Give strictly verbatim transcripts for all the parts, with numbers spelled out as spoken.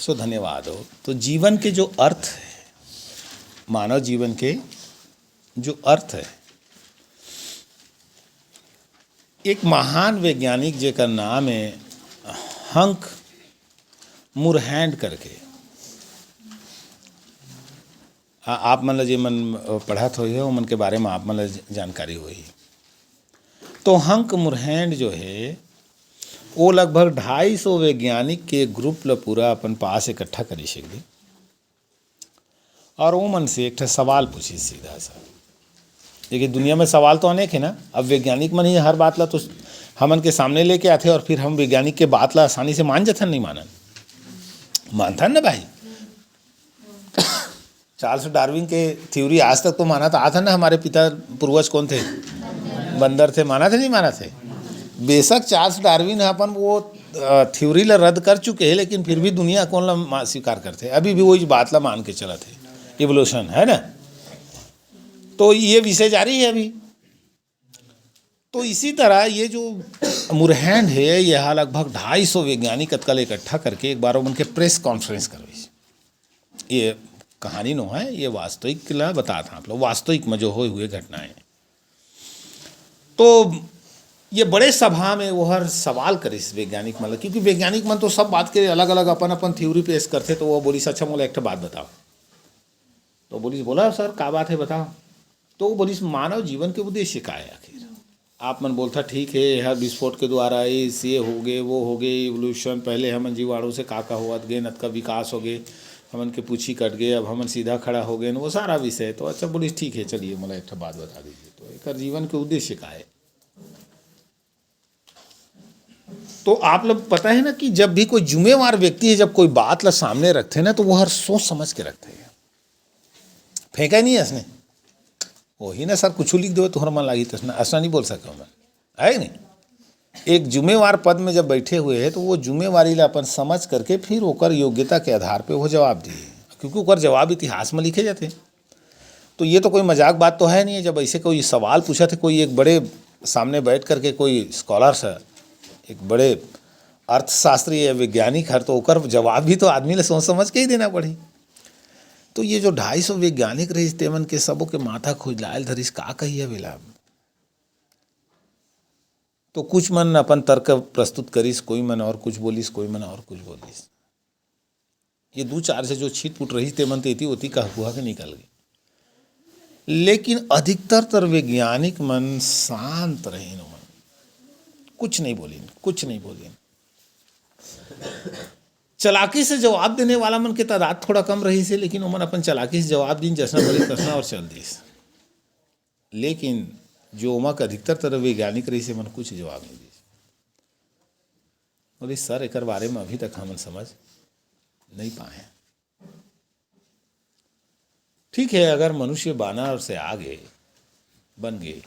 सो धन्यवाद हो। तो जीवन के जो अर्थ है, मानव जीवन के जो अर्थ है, एक महान वैज्ञानिक जेकर नाम है हंक मुरहैंड करके, आ, आप मन ल जे मन पढ़त होइहे, ओमन के बारे में आप मन ल जानकारी होही। तो हंक मुरहैंड जो है, वो लगभग ढाई सौ वैज्ञानिक के ग्रुप ल पूरा अपन पास इकट्ठा करिस एक दिन, और वो मन से एक ठा सवाल पूछिस सीधा सा। देखिए, दुनिया में सवाल तो अनेक है ना। अब वैज्ञानिक मन ही हर बात ला तो, हमन के सामने लेके आथे और फिर हम वैज्ञानिक के बात ला आसानी से मान जथन, नहीं मानन, मानथन ना भाई। चार्ल्स डार्विन के थ्योरी आज तक तो मानत आत है ना, हमारे पिता पूर्वज कौन थे? बंदर थे। मानत है, नहीं मानत है? बेशक चार्ल्स डार्विन ह अपन वो थ्योरी ला रद्द कर चुके हैं, लेकिन फिर भी दुनिया कौन ला मा-, स्वीकार करते, अभी भी वही बात ला मान के चलत है, इवोल्यूशन, है ना? तो ये विषय जारी है अभी। तो इसी तरह ये जो मुरहैंड है, यह लगभग ढाई सौ वैज्ञानिक अतका ले इकट्ठा करके एक बार ओमन के प्रेस कॉन्फ्रेंस करवाइस। ये कहानी नो है, ये वास्तविक ला बतात हँव आप लोग, वास्तविक में जो होए हुए घटनाएं। तो ये बड़े सभा में वो हर सवाल करिस वैज्ञानिक मन ला, क्योंकि वैज्ञानिक मन तो सब बात के अलग-अलग अपन-अपन थ्योरी पेश करथे, तो वो बोलिस, "अच्छा, मोला एक ठो बात बताओ।" तो बोलिस, "बोला सर, का बात है, बताओ।" तो वो बोलिस, "मानव जीवन के उद्देश्य का है आखिर? आप मन बोलथा, ठीक है, यह विस्फोट के द्वारा इस, ये हो गए, वो हो गए, इवोल्यूशन, पहले हमन जीवाणु से का का होवत गए, अतका विकास हो गए, हमन के पूछी कट गए, अब हमन सीधा खड़ा हो गए, वो सारा विषय।" तो अच्छा, बोलिस, "ठीक है, चलिए, मोला एक ठो बात बता दीजिए, तो एकर जीवन के उद्देश्य का है?" तो आप लोग पता है ना कि जब भी कोई जुम्मेवार व्यक्ति है, जब कोई बात ला सामने रखथे ना, तो वो हर सोच समझ के रखथे, फेंका ही नहीं है इसने। वही ना सर, कुछ लिख दो, तुम्हारा मन लागी तो असना, असना नहीं बोल सके मैं, है कि नहीं? एक जुम्मेवार पद में जब बैठे हुए हैं, तो वो जुम्मेवारी ला अपन समझ करके फिर ओकर योग्यता के आधार पे वो जवाब दिए, क्योंकि ओकर जवाब इतिहास में लिखे जाते हैं। तो ये तो कोई मजाक बात तो है नहीं है, जब ऐसे कोई सवाल पूछा थे कोई एक बड़े सामने बैठ करके कोई स्कॉलर से, एक बड़े अर्थशास्त्री या वैज्ञानिक हर, तो ओकर जवाब भी तो आदमी ला सोच समझ के ही देना पड़ी। तो ये जो ढाई सौ वैज्ञानिक रहिस, तेमन के सबो के माथा खुजलायल धरिस, का कही अब एला। तो कुछ मन अपन तर्क प्रस्तुत करिस, कोई मन और कुछ बोलिस, कोई मन और कुछ बोलिस। ये दू चार से जो छिटपुट रहिस, तेमन तो एती ओती कह कुहा के निकल गए। लेकिन अधिकतर तर वैज्ञानिक मन शांत रहिन, ओमन कुछ नहीं बोलिन, कुछ नहीं बोलिन। चालाकी से जवाब देने वाला मन के तादाद थोड़ा कम रहिस हे, लेकिन ओमन अपन चालाकी से जवाब दिन, जसना बोले तसना और चल दिस। लेकिन जो ओमा के अधिकतर तर वैज्ञानिक रहिस हे, मन कुछ जवाब नहीं दिस। बोले, "सर, एकर बारे में अभी तक हमन समझ नहीं पाए हैं।" ठीक है, अगर मनुष्य बानर से आगे बन गए,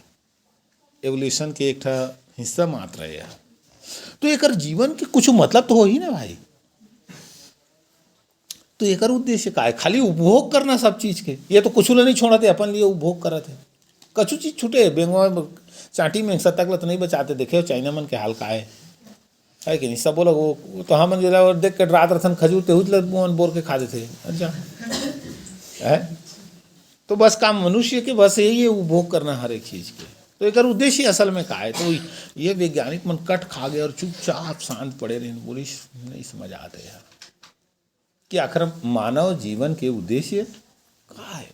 एवोल्यूशन के एक ठा हिस्सा मात्र है यह, तो एकर जीवन के कुछ मतलब तो होही ना भाई। तो एकर उद्देश्य का है? खाली उपभोग करना सब चीज के। ये तो कुछ ले नहीं छोड़ते, अपन लिए उपभोग करत है। कछु चीज छूटे, बेंगवा चाटी में सतक लत नहीं बचाते, देखे हो चाइना मन के हाल का है, है कि नहीं? सब बोला वो, वो तो हमन जेला देख के डरात रथन, खजूर तेहुत ल बोन बोर के खा देथे। अच्छा, है? तो बस काम मनुष्य के बस यही है, उपभोग करना हर एक चीज के। तो एकर उद्देश्य असल में का है? तो ये वैज्ञानिक मन कट खा गए और चुपचाप शांत पड़े रहे, बोलिस, "नहीं समझ आते यार, कि आखिर मानव जीवन के उद्देश्य का है?"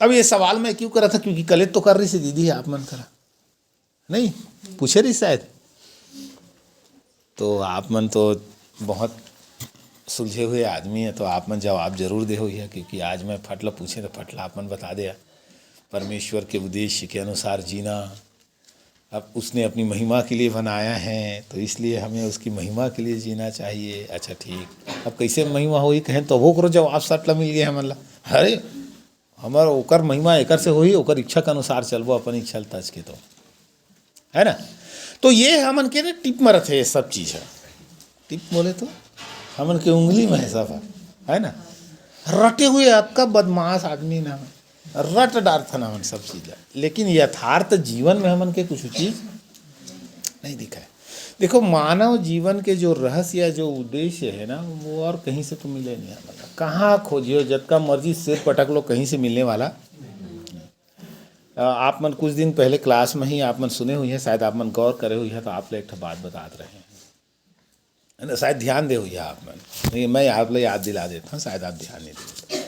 अब ये सवाल मैं क्यों करा था, क्योंकि कलेत तो कर रही थी दीदी आप मन करा, नहीं पूछे रही शायद। तो आप मन तो बहुत सुलझे हुए आदमी है, तो आप मन जवाब जरूर दे होइहा, क्योंकि आज मैं फट ल पूछे तो फट ल आप मन बता दे। परमेश्वर के उद्देश्य के अनुसार जीना, अब उसने अपनी महिमा के लिए बनाया है, तो इसलिए हमें उसकी महिमा के लिए जीना चाहिए। अच्छा, ठीक, अब कैसे महिमा होही कहें, तो वो करो, जवाब सट ल मिल गया हमन ला। अरे, हमर ओकर महिमा एकर से होही, ओकर इच्छा के अनुसार चलबो, अपन इच्छा ल तज के, तो है ना? तो ये हमन के ना टिप में रथे ये सब चीज है। टिप बोले तो हमन के उंगली में है सब, है ना? रटे हुए अतका बदमाश आदमी ना, रट डारथन हमन सब चीज ला, लेकिन यथार्थ जीवन में हमन के कुछ चीज नहीं दिखाए। देखो, मानव जीवन के जो रहस्य या जो उद्देश्य है ना, वो और कहीं से तो मिले नहीं हमन ला। कहाँ खोजियो, जतका मर्जी सिर पटक लो, कहीं से मिलने वाला। अ, आप मन कुछ दिन पहले क्लास में ही आप मन सुने हुई हैं, शायद आप मन गौर करे हुई हैं, तो आप ला एक ठो बात बतात रहे हैं, है ना? शायद ध्यान दे हुई है आप मन। नहीं, मैं आप ला याद दिला देता हूँ, शायद आप ध्यान नहीं दे।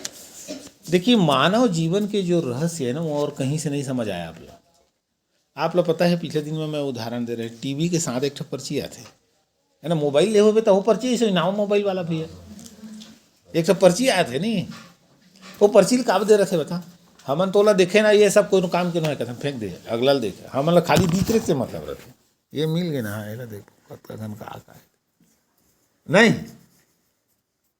देखिए, मानव जीवन के जो रहस्य है ना, वो और कहीं से नहीं समझ आया आप ला। आप ला पता है, पिछले दिन में मैं उदाहरण दे रहे, टीवी के साथ एक ठो पर्ची आथे, है ना? मोबाइल ले होबे त वो पर्ची, ऐसे नाव मोबाइल वाला भैया, एक ठो पर्ची आथे नहीं, वो पर्ची ल काबर दे रथे बता? हमन तो ओला देखे ना, ये सब कोनो काम के नोहे, कथन फेंक दे, अगला ल देखे, हमन ला खाली दिख रहे से मतलब रथे। ये मिल गए ना, हाँ, एला देख, कतका घन का, का है। नहीं,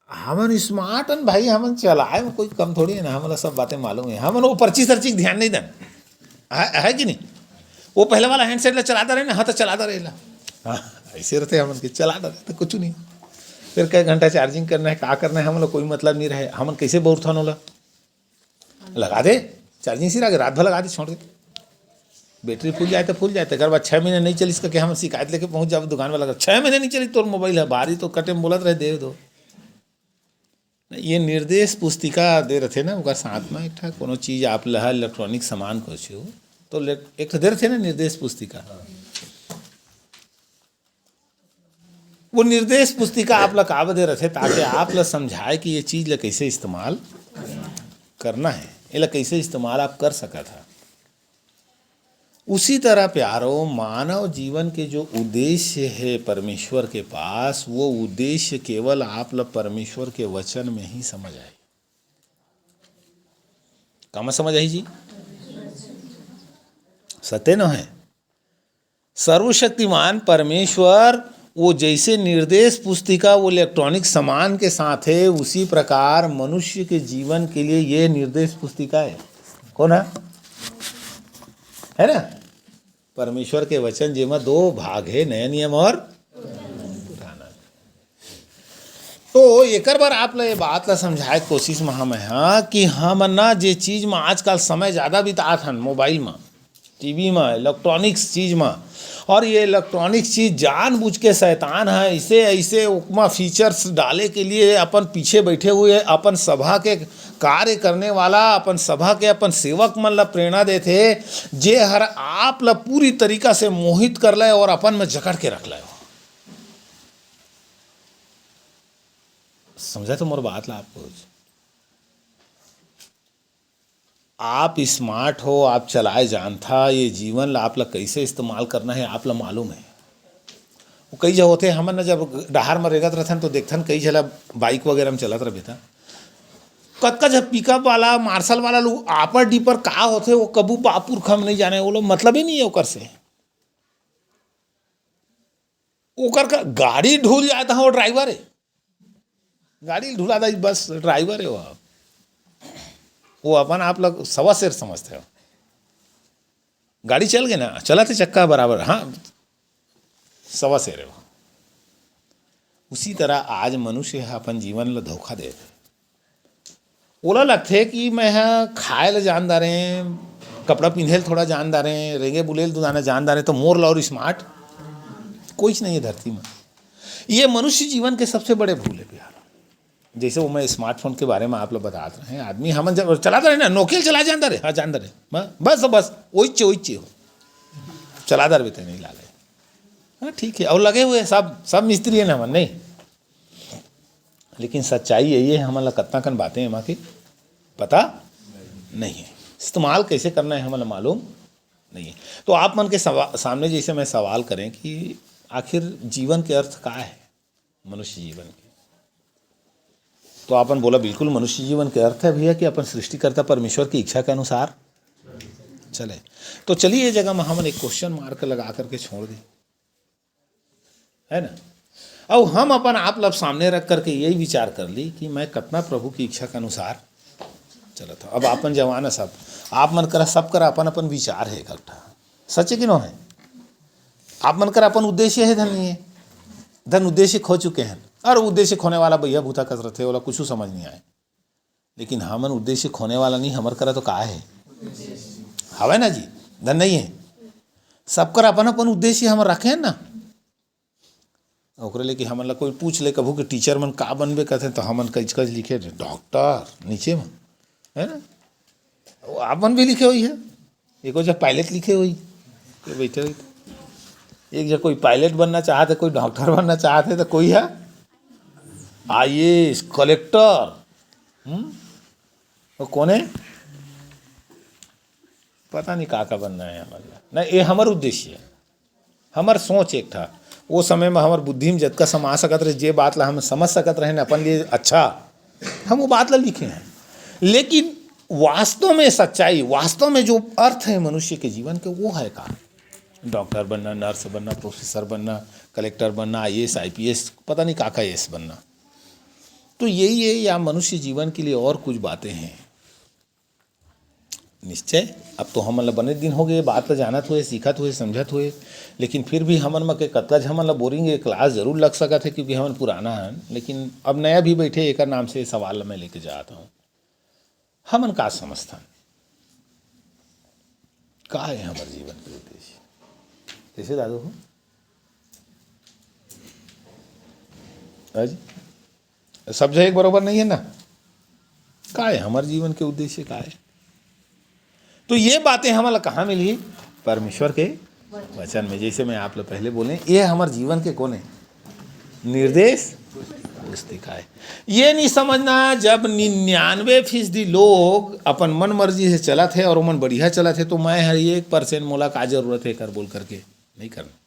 हमन स्मार्ट हन भाई, हमन चलाए में कोई कम थोड़ी है ना, हमन ला सब बातें मालूम है, हमन वो पर्ची सर्ची के ध्यान नहीं देन, है, है कि नहीं? वो पहले वाला हैंडसेट ला चलाता रहे ना, हाँ, तो चलाता रहे ला, हाँ, ऐसे रहते हमन के, चलाता रहे तो कुछ नहीं। फिर कई घंटा चार्जिंग करना है, का करना है, हमन ला कोई मतलब नहीं रहे, हमन कैसे बउरथन ओला? लगा दे, चार्जिंग सिरा के रात भर लगा दे, छोड़ दे, बैटरी फूल जाए तो फूल जाए, तेकर बाद छः महीने नहीं चलिस करके हम शिकायत लेके पहुंच जाबो दुकान वाला कर, "छः महीने नहीं चली तोर मोबाइल है, बारी तो कटे में बोलत रहे, दे दो।" ये निर्देश पुस्तिका दे रथे ना, ओकर साथ में एक ठा कोनो चीज आप लहा इलेक्ट्रॉनिक सामान कुछ हो, तो ले-, एक ठा दे रथे ना निर्देश पुस्तिका। वो निर्देश पुस्तिका आप ला काबर दे रथे? ताकि आप ला समझाए कि ये चीज ला कैसे इस्तेमाल करना है, एला कैसे इस्तेमाल आप कर सकत हा। उसी तरह प्यारो, मानव जीवन के जो उद्देश्य है परमेश्वर के पास, वो उद्देश्य केवल आप ला परमेश्वर के वचन में ही समझ आए। कामा समझ आई जी? सत्य न है? सर्वशक्तिमान परमेश्वर वो जैसे निर्देश पुस्तिका वो इलेक्ट्रॉनिक सामान के साथ है, उसी प्रकार मनुष्य के जीवन के लिए ये निर्देश पुस्तिका है। कौन है? है ना? परमेश्वर के वचन, जेमा दो भाग है, नया नियम और पुराना। तो एकर बर आप ला ये बात ला समझाए के कोशिश में हम हा कि हमन ना जे चीज में आजकल समय ज्यादा बितात हन, मोबाइल में, टीवी में, इलेक्ट्रॉनिक्स चीज में, और ये इलेक्ट्रॉनिक्स चीज जानबूझ के शैतान है ऐसे ऐसे ओकमा फीचर्स डाले के लिए अपन पीछे बैठे हुए अपन सभा के कार्य करने वाला, अपन सभा के अपन सेवक मन ला प्रेरणा देथे, जे हर आप ला पूरी तरीका से मोहित कर ले और अपन में जकड़ के रख ले। समझा तो मोर बात ला आप कुछ? आप स्मार्ट हो, आप चलाए जानथा, ये जीवन ला आप ला कैसे इस्तेमाल करना है, आप ला मालूम है। वो कई जगह होथे, हमन न जब डहार म रेंगत रथन तो देखथन कई झला बाइक वगैरह में चलत रहे बेटा, कतका झन पिकअप वाला, मार्शल वाला लोग आपस डीपर का होथे, वो कबू बापुर खम नहीं जाने, वो लोग मतलब ही नहीं है ओकर से। ओकर का गाड़ी ढुल जाए तो हाँ, वो ड्राइवर है, गाड़ी ढुला दा, बस ड्राइवर है वो। वो अपन आप लोग सवा शेर समझते हो। गाड़ी चल गए ना, चलाते चक्का बराबर, हाँ, सवा शेर है वो। उसी तरह आज मनुष्य ह अपन जीवन ल धोखा देत हे। ओला लगथे कि मैं ह खाए ल जान डारें, कपड़ा पिंधे ल थोड़ा जान डारें, रेंगे बुले ल दुदाना जान डारें, तो मोर ल और स्मार्ट कोई नहीं है धरती में। ये मनुष्य जीवन के सबसे बड़े भूल है प्यार। जैसे वो मैं स्मार्टफोन के बारे में आप लोग बतात रहे हैं, आदमी हमन जब चलाता रहे ना, नोकिया चला जान डारे, हाँ जान डारे, हाँ, बस बस वही चे वही चे हो, चला डार बेते नहीं ला ले। हाँ ठीक है, और लगे हुए सब सब मिस्त्री है ना हमन नहीं, लेकिन सच्चाई यही है, हमन ला कतना कन बातें एमा के पता नहीं है, इस्तेमाल कैसे करना है हमन ला मालूम नहीं है। तो आप मन के सवा-, सामने जैसे मैं सवाल करें कि आखिर जीवन के अर्थ का है, मनुष्य जीवन के, तो आपन बोला बिल्कुल मनुष्य जीवन के अर्थ है भैया कि अपन सृष्टिकर्ता परमेश्वर की इच्छा के अनुसार चले। तो चलिए ये जगह में हमन एक क्वेश्चन मार्क लगा करके छोड़ दी, है ना? अब हम अपन आप लब सामने रख करके यही विचार कर ली कि मैं कतना प्रभु की इच्छा के अनुसार चलत हूँ। अब आपन जवान है सब, आप मन करा सब करा अपन अपन विचार है इकट्ठा, सच है कि नो है? आप मन करा अपन उद्देश्य है धन नहीं है, धन उद्देश्य खो चुके हैं। और उद्देश्य खोने वाला भैया भूता कसरत है, ओला कुछ समझ नहीं आए। लेकिन हमन उद्देश्य खोने वाला नहीं, हमर करा तो का है? हवे ना जी, धन नहीं है। सबकर अपन अपन उद्देश्य हम रखे हैं ना। ओकरे ले कि हमन ला कोई पूछ ले कभू कि टीचर मन का बनबे करथे, तो हमन कच कच लिखे डॉक्टर नीचे में, है ना? वो आप मन भी लिखे हुई है, एक वजह पायलट लिखे हुई, ये बैठे हुई। एक जगह कोई पायलट बनना चाहते, कोई डॉक्टर बनना चाहते, तो कोई है आई ए एस, कलेक्टर, हम्म, वो कौन है? पता नहीं का का बनना है हमारे। नहीं, ये हमार उद्देश्य है, हमार सोच एक था। वो समय में हमार बुद्धि में जतका समा सकत रहे, जे बात ला हम समझ सकत रहे ना अपन लिए अच्छा, हम वो बात ला लिखे हैं। लेकिन वास्तव में सच्चाई, वास्तव में जो अर्थ है मनुष्य के जीवन के, वो है का? डॉक्टर बनना, नर्स बनना, प्रोफेसर बनना, कलेक्टर बनना, आई A S, I P S, पता नहीं का का एस बनना। तो यही है, या मनुष्य जीवन के लिए और कुछ बातें हैं। निश्चय, अब तो हमन ल बने दिन हो गए, बात ल जानत हुए, सीखत हुए, समझत हुए, लेकिन फिर भी हमन म के कतका झमन ल बोरिंग ये क्लास जरूर लग सकत है, क्योंकि हमन पुराना हन, लेकिन अब नया भी बैठे, एकर नाम से सवाल ल मैं लेके जात हूँ। हमन का समझथन? का है हमर जीवन के उद्देश्य? कैसे दादू हो? हाँ जी? सब जगह एक बरोबर नहीं है ना? का है हमर जीवन के उद्देश्य, का है? तो ये बातें हमन ला कहाँ मिलही? परमेश्वर के वचन में। जैसे मैं आप लोग पहले बोले, ये हमर जीवन के कोन है? निर्देश पुस्तिका है। ये नहीं समझना, जब निन्यानवे फीसदी लोग अपन मन मर्जी से चलत है और ओमन बढ़िया चलत है, तो मैं हर एक परसेंट, मोला का जरूरत है कर बोल करके नहीं करना।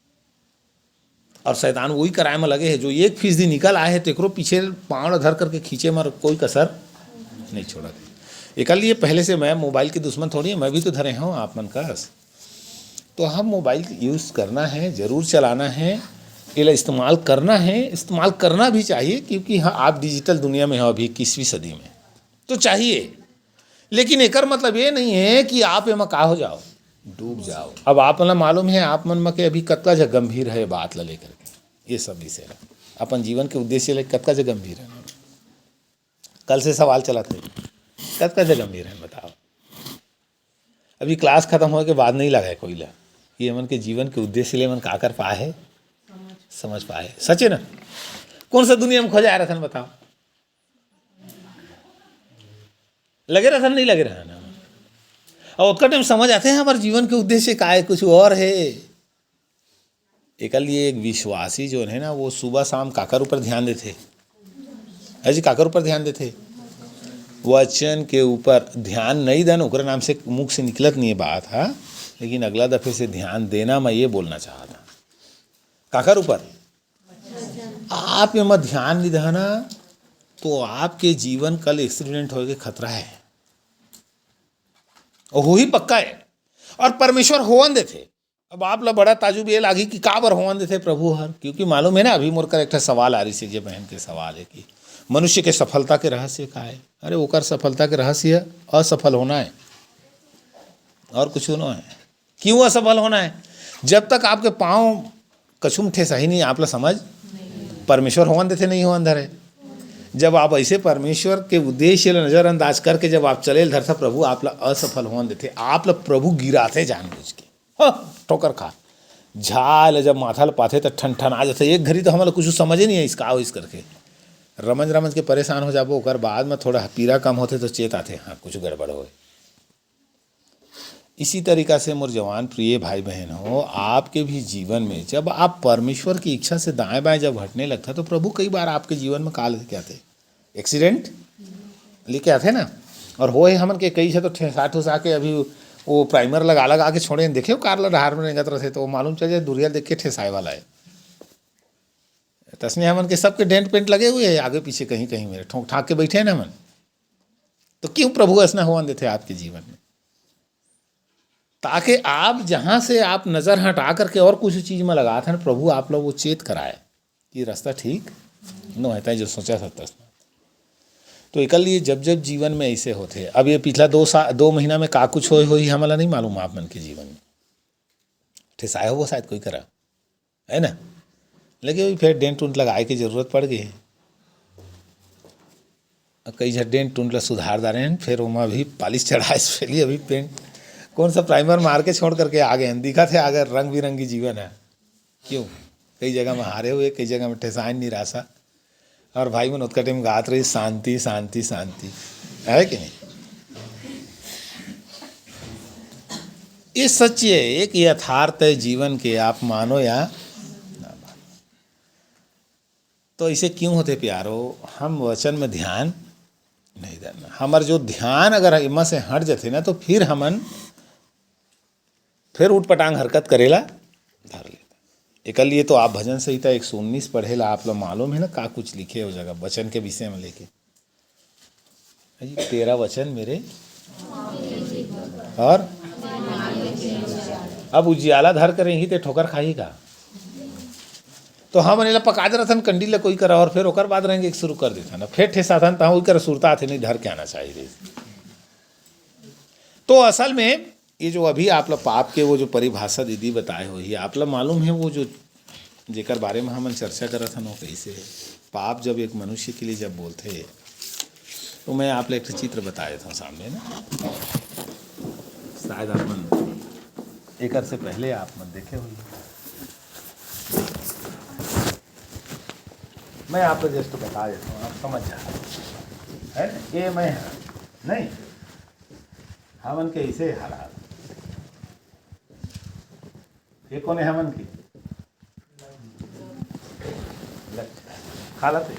और शैतान वही कराए में लगे है, जो एक फीसदी निकल आए है, तेकरो पीछे पाँव ला धर करके खींचे में कोई कसर नहीं छोड़त है। एकर लिए पहले से मैं मोबाइल के दुश्मन थोड़ी है, मैं भी तो धरे हूँ आप मन कस। तो हम मोबाइल यूज़ करना है, जरूर चलाना है, एला इस्तेमाल करना है, इस्तेमाल करना भी चाहिए, क्योंकि हाँ, आप डिजिटल दुनिया में हो अभी इक्कीसवीं सदी में, तो चाहिए। लेकिन एकर मतलब ये नहीं है कि आप एमा का हो जाओ, डूब जाओ। अब आप मन ला मालूम है, आप मन म के अभी कतका जगह गंभीर है बात ला लेकर के, ये सब विषय ला, अपन जीवन के उद्देश्य ले कतका जगह गंभीर है। कल से सवाल चलत है, कतका जगह गंभीर है बताओ। अभी क्लास खत्म होए के बाद नहीं लगा है कोई ला, ये मन के जीवन के उद्देश्य ले मन का कर पाए है, समझ पाए है। सच है ना? कौन सा दुनिया में खोजा रहा था बताओ, लगे रहा था, नहीं लगे रहा ना? और ओतका टाइम समझ आते हैं हमारे जीवन के उद्देश्य का है, कुछ और है। एकर लिए एक विश्वासी जो है ना, वो सुबह शाम काकर ऊपर ध्यान देथे? अजी, काकर ऊपर ध्यान देथे? वचन के ऊपर ध्यान नहीं देन, ओकरे नाम से मुख से निकलत नहीं है बात, हाँ, लेकिन अगला दफे से ध्यान देना मैं ये बोलना चाहता। काकर ऊपर? आप एमा ध्यान नहीं देना, तो आपके जीवन कल एक्सीडेंट होए के खतरा है, और हो ही पक्का है। और परमेश्वर होवन देथे। अब आप ला बड़ा ताजुब ये लागी कि काबर होवन देथे प्रभु हर, क्योंकि मालूम है ना, अभी मोर कर एक ठा सवाल आ रही से, जे बहन के सवाल है कि मनुष्य के सफलता के रहस्य का है? अरे, ओकर सफलता के रहस्य असफल होना है, और कुछ होना है। क्यों असफल होना है? जब तक आपके पाँव कछुम ठेसा ही नहीं, आप ला समझ परमेश्वर होवन देथे, नहीं होवन धरे। जब आप ऐसे परमेश्वर के उद्देश्य ला नजरअंदाज करके जब आप चले ल धरथा, प्रभु आप ला असफल होवन देथे, आप ला प्रभु गिराथे जानबूझ के। हाँ, ठोकर खा। झाल जब माथा ल पाथे त ठन ठन आ जाथे। एक घरी तो हमला कुछ समझ ही नहीं है इसका हो इस करके। रमज रमज के परेशान हो जाबो, ओकर बाद में थोड़ा पीरा कम होथे तो चेत आथे, हाँ, कुछ गड़बड़ होए। इसी तरीका से मोर जवान प्रिय भाई बहन हो, आपके भी जीवन में जब आप परमेश्वर की इच्छा से दाएं बाएं जब हटने लगता, तो प्रभु कई बार आपके जीवन में का लेके आथे? एक्सीडेंट लेके आथे ना। और होए हमन के कई से तो ठेसा ठुसा के अभी वो प्राइमर लगा लगा के छोड़े, देखे कार ला डहार में रेंगत रथे तो वो मालूम चल जाए दुरिया देख के ठेसाए वाला है। तसने हमन के सबके डेंट पेंट लगे हुए है आगे पीछे कहीं कहीं में ठोंक ठाक के बैठे हैं ना हमन। तो क्यों प्रभु ऐसा होवन देथे आपके जीवन में? ताकि आप जहाँ से आप नज़र हटा करके और कुछ चीज़ में लगात हैं, प्रभु आप लोग वो चेत कराए कि रास्ता ठीक नो है, तय जो सोचा था तस। तो एकर लिए जब जब जीवन में ऐसे होथे, अब ये पिछला दो सा-, दो महीना में का कुछ होए होही, हमला नहीं मालूम आप मन के जीवन में। ठेसाए हो वो शायद कोई करा, है ना? लेकिन अभी फिर डेंट उंट लगाए की जरूरत पड़ गई है। अब कई झन डेंट उंट ला सुधार डारे हैं, फिर ओमा अभी पालिश चढ़ाए, स्पेशली अभी पेंट कौन सा प्राइमर मार के छोड़ करके आ गए हैं, दिखा थे अगर रंग बिरंगी जीवन है। क्यों? कई जगह में हारे हुए, कई जगह में ठेसाइन निराशा। और भाई मन ओतका टाइम गात रही, "शांति, शांति, शांति।" है कि नहीं? ये सच है, एक यथार्थ है जीवन के, आप मानो या ना मानो। तो ऐसे क्यों होते प्यारो, हम वचन में ध्यान नहीं देना। हमार जो ध्यान अगर एमा से हट जाते ना, तो फिर हमन फिर उटपटांग हरकत करेला धर लेते। एकर लिए तो आप भजन संहिता एक सौ उन्नीस पढ़े ला, आप ला मालूम है ना का कुछ लिखे हो जगह वचन के विषय में लेके। है जी, "तेरा वचन मेरे और।" अब उजियाला धर कर रही ते ठोकर खाही का? तो हम एला पका दे रहथन कंडी ला कोई करा, और फिर ओकर बाद रहेंगे शुरू कर देथन, फिर ठेसाथन, तहाँ वही कर सुरता आथे, नहीं धर के आना चाहिए। तो असल में ये जो अभी आप ला पाप के वो जो परिभाषा दीदी बताए हो ही, आप ला मालूम है वो जो जेकर बारे में हमन चर्चा करत हन वो कैसे है? पाप जब एक मनुष्य के लिए जब बोलते हैं, तो मैं आप ला एक ठो चित्र बता देता हूँ सामने ना, शायद आप मन एकर से पहले आप मन देखे होही। मैं आप ला जस्ट बता देता हूँ, आप समझ जा, है ना? ये मैं, नहीं, हमन के इसे हरा, ये कोने हमन के लक्ष्य, हालत है।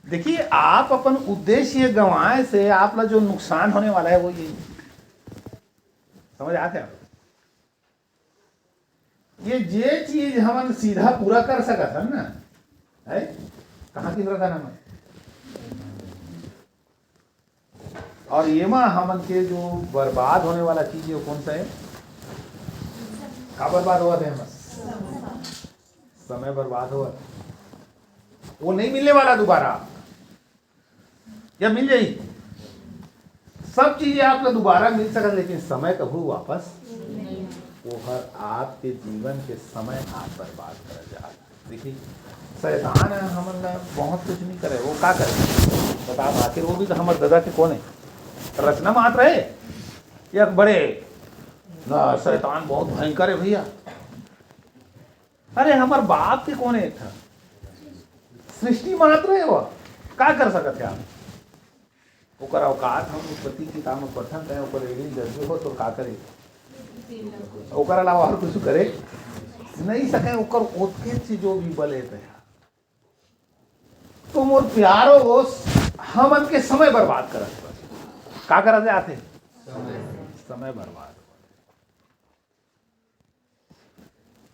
देखिए, आप अपन उद्देश्य गंवाए से आप ला जो नुकसान होने वाला है वो ये, समझ आते हैं? ये जे चीज हमन सीधा पूरा कर सकत हन ना, है, कहाँ की रखा ना मैं, और ये मा हमन के जो बर्बाद होने वाला चीज है वो कौन सा है? का बर्बाद होवत है हमर? समय बर्बाद होवत है। वो नहीं मिलने वाला दोबारा, या मिल जाई? सब चीजें आप ला दोबारा मिल सकत, लेकिन समय कभू वापस, वो हर आपके जीवन के समय आप बर्बाद कर जा। देखिए, शैतान ह हमन ला बहुत कुछ नहीं करे, वो का करे? बता, आखिर वो भी तो हमर ददा के कोन है? रचना मात्र है, या बड़े ना, शैतान बहुत भयंकर है भैया। अरे, हमर बाप के कोन है एक ठा? सृष्टि मात्र है वो, का कर सकत है आप? ओकर औकात हम उत्पत्ति किताब में पढ़थन, तैं ओकर एड़ी जज्जो हो तो का करे? ओकर अलावा और कुछ करे नहीं सके। ओकर ओतके चीज जो भी बले तैं। तो मोर प्यारो हो, हमन के समय बर्बाद करत बस। का करत जाथे? समय बर्बाद।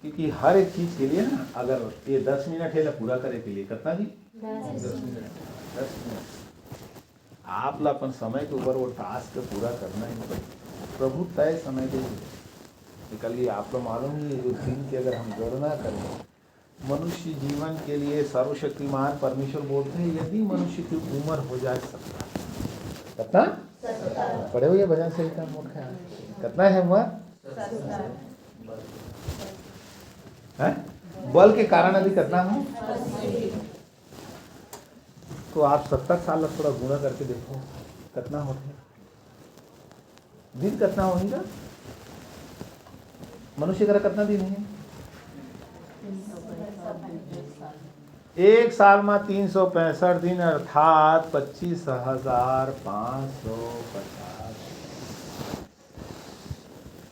क्योंकि हर एक चीज के लिए ना, अगर ये दस मिनट है ला पूरा करे के लिए, कितना जी? दस मिनट। दस मिनट। आप ला अपन समय के ऊपर वो टास्क पूरा करना ही पड़ेगा। प्रभु तय समय दे दिए। निकल लिए, आप ला मालूम ही है, जो दिन की अगर हम गणना करें, मनुष्य जीवन के लिए सर्वशक्तिमान परमेश्वर बोलते हैं, यदि मनुष्य की उम्र हो जाए सत्तर। कितना? पढ़े हुए भजन संहिता मोट है। कितना है उम्र? हैं? बल के कारण अभी कितना हो? तो आप सत्तर साल ला थोड़ा गुणा करके देखो, कितना होते? दिन कितना होही गा? मनुष्य करा कितना दिन है? एक साल में तीन सौ पैंसठ दिन, अर्थात पच्चीस हजार पाँच सौ पचास।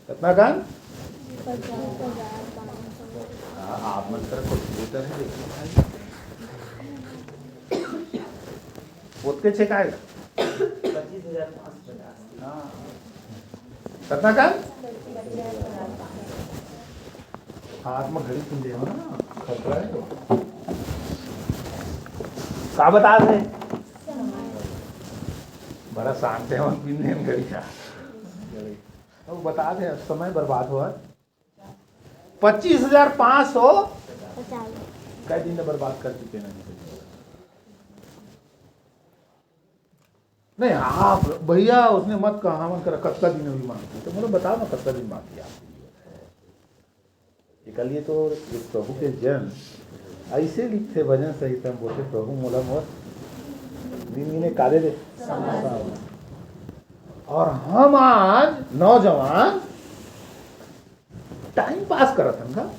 कितना कन? पचास हजार पाँच सौ। हाँ, आप मन कर कैलकुलेटर है, देखिए भाई। ओतके छे का आएगा? पच्चीस हजार पाँच सौ पचास। हाँ। कितना कन? हाथ में घड़ी पिन ले ना, खतरा है तो। का बता दे? बड़ा शांत है, हम पिन लेन घड़ी का। तो बता दे, समय बर्बाद हुआ। पच्चीस हजार पाँच सौ पचास। कई दिन में बर्बाद कर चुके हैं। नहीं, आप भैया, उसने मत कहा, हमन करा कतका दिन अभी बाकी है। तो बोले, "बताओ ना, कतका दिन बाकी है आपके जीवन में?" एकर लिए तो एक प्रभु के जन ऐसे लिखते भजन संहिता में, बोलते, "प्रभु मोला मोर दिन गिने काले दे।" और हम आज नौजवान टाइम पास करत हन का?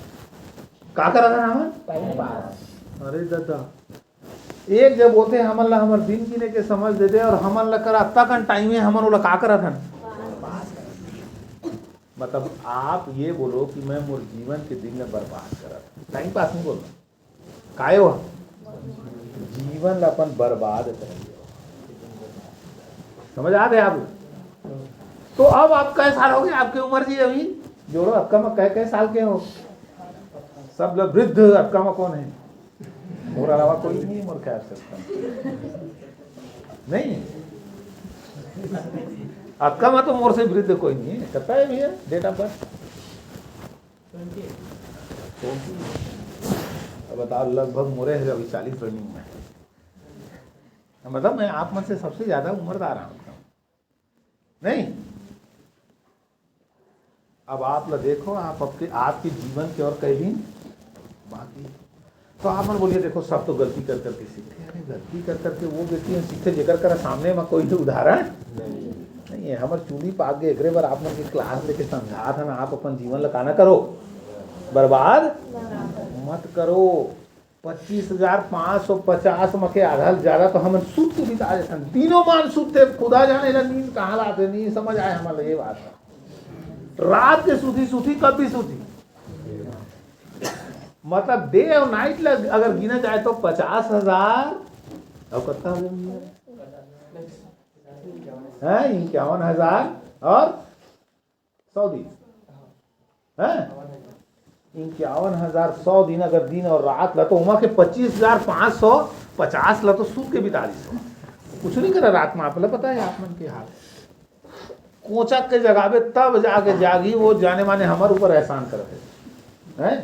का करत हन हमन? Time pass. अरे दादा, एक जब होथे, हमन ला हमर दिन गिने के समझ दे दे, और हमन ला करा अतका कन टाइम हे, हमन ओला का करत हन? पास करत हन। मतलब, आप ये बोलो कि मैं मोर जीवन के दिन ला बर्बाद करत हन, टाइम पास नहीं बोलना। काय हो? जीवन ला अपन बर्बाद कर दिया। समझ आत हे आप? तो अब आप कै साल हो गए, आपकी उम्र जी अभी जोड़ो, आपका मैं कै, कै साल के हो? सब लोग वृद्ध, आपका में कौन है? मोर अलावा कोई नहीं है, मोर ख्याल से आपका में। नहीं, आपका में तो मोर से वृद्ध कोई नहीं है। कितना है भैया date of birth? अब बताओ, लगभग मोरे है अभी चालीस running में। मतलब, मैं आप में से सबसे ज्यादा उम्रदार हूँ, नहीं? अब आप ला देखो, आप आपके, आपके जीवन के और कई दिन बाकी। तो आप मन बोलिए, देखो, सब तो गलती कर करके सीखते हैं। अरे, गलती कर करके वो व्यक्ति मन सीखते, जेकर करा सामने में कोई उदाहरण नहीं है। हमर चूड़ी पाक गए, एकरे बर आप मन के class लेके समझात हन, आप अपन जीवन ला का ना करो, बर्बाद मत करो। पच्चीस हजार पाँच सौ पचास म के आधा ले ज्यादा तो हमन सुत के बिता देथन। दिनों मान सुत थे, खुदा जाने ला नींद कहाँ ला आथे, नहीं समझ आए हमन ला ये बात। रात के सुती सुती, कब भी सुती। मतलब, day और night ला अगर गिना जाए तो पचास हजार और कितना हो गया? हैं, इक्यावन हजार और सौ दिन, हैं? इक्यावन हजार सौ दिन अगर दिन और रात ला, तो ओमा के पच्चीस हजार पाँच सौ पचास ला तो सूत के बिता दिस। कुछ नहीं करा रात में, आप ला पता है आप मन के हाल। कोचक के जगाबे तब जाके जागी, वो जाने माने हमर ऊपर एहसान करत है, हैं?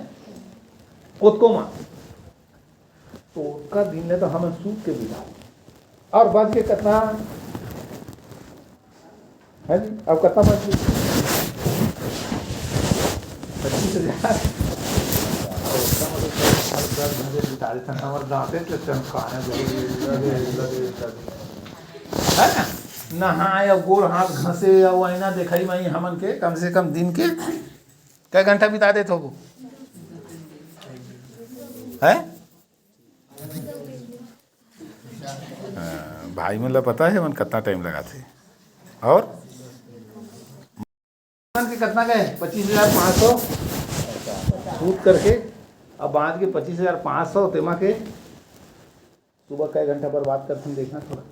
कोतको मा। तो ओतका दिन ले तो हमन सूत के बिता। और बच के कितना है जी? अब कितना बच गया? पच्चीस हजार। और इसका मतलब हर दस घंटे बिता देते हैं, हमारे दांते तो चमकाने लगे, लगे, लगे, लगे। है ना? नहाए और गोड़ हाथ घसे और आईना दिखाई माई हमन के कम से कम दिन के कई घंटा बिता देत होबो? हैं? हाँ, भाई मन ला पता है, मन कितना टाइम लगाथे। और मन के कितना गए? पच्चीस हजार पाँच सौ सूत करके। अब बांच के पच्चीस हजार पाँच सौ, तेमा के सुबह कई घंटा बर्बाद करथन, देखना थोड़ा।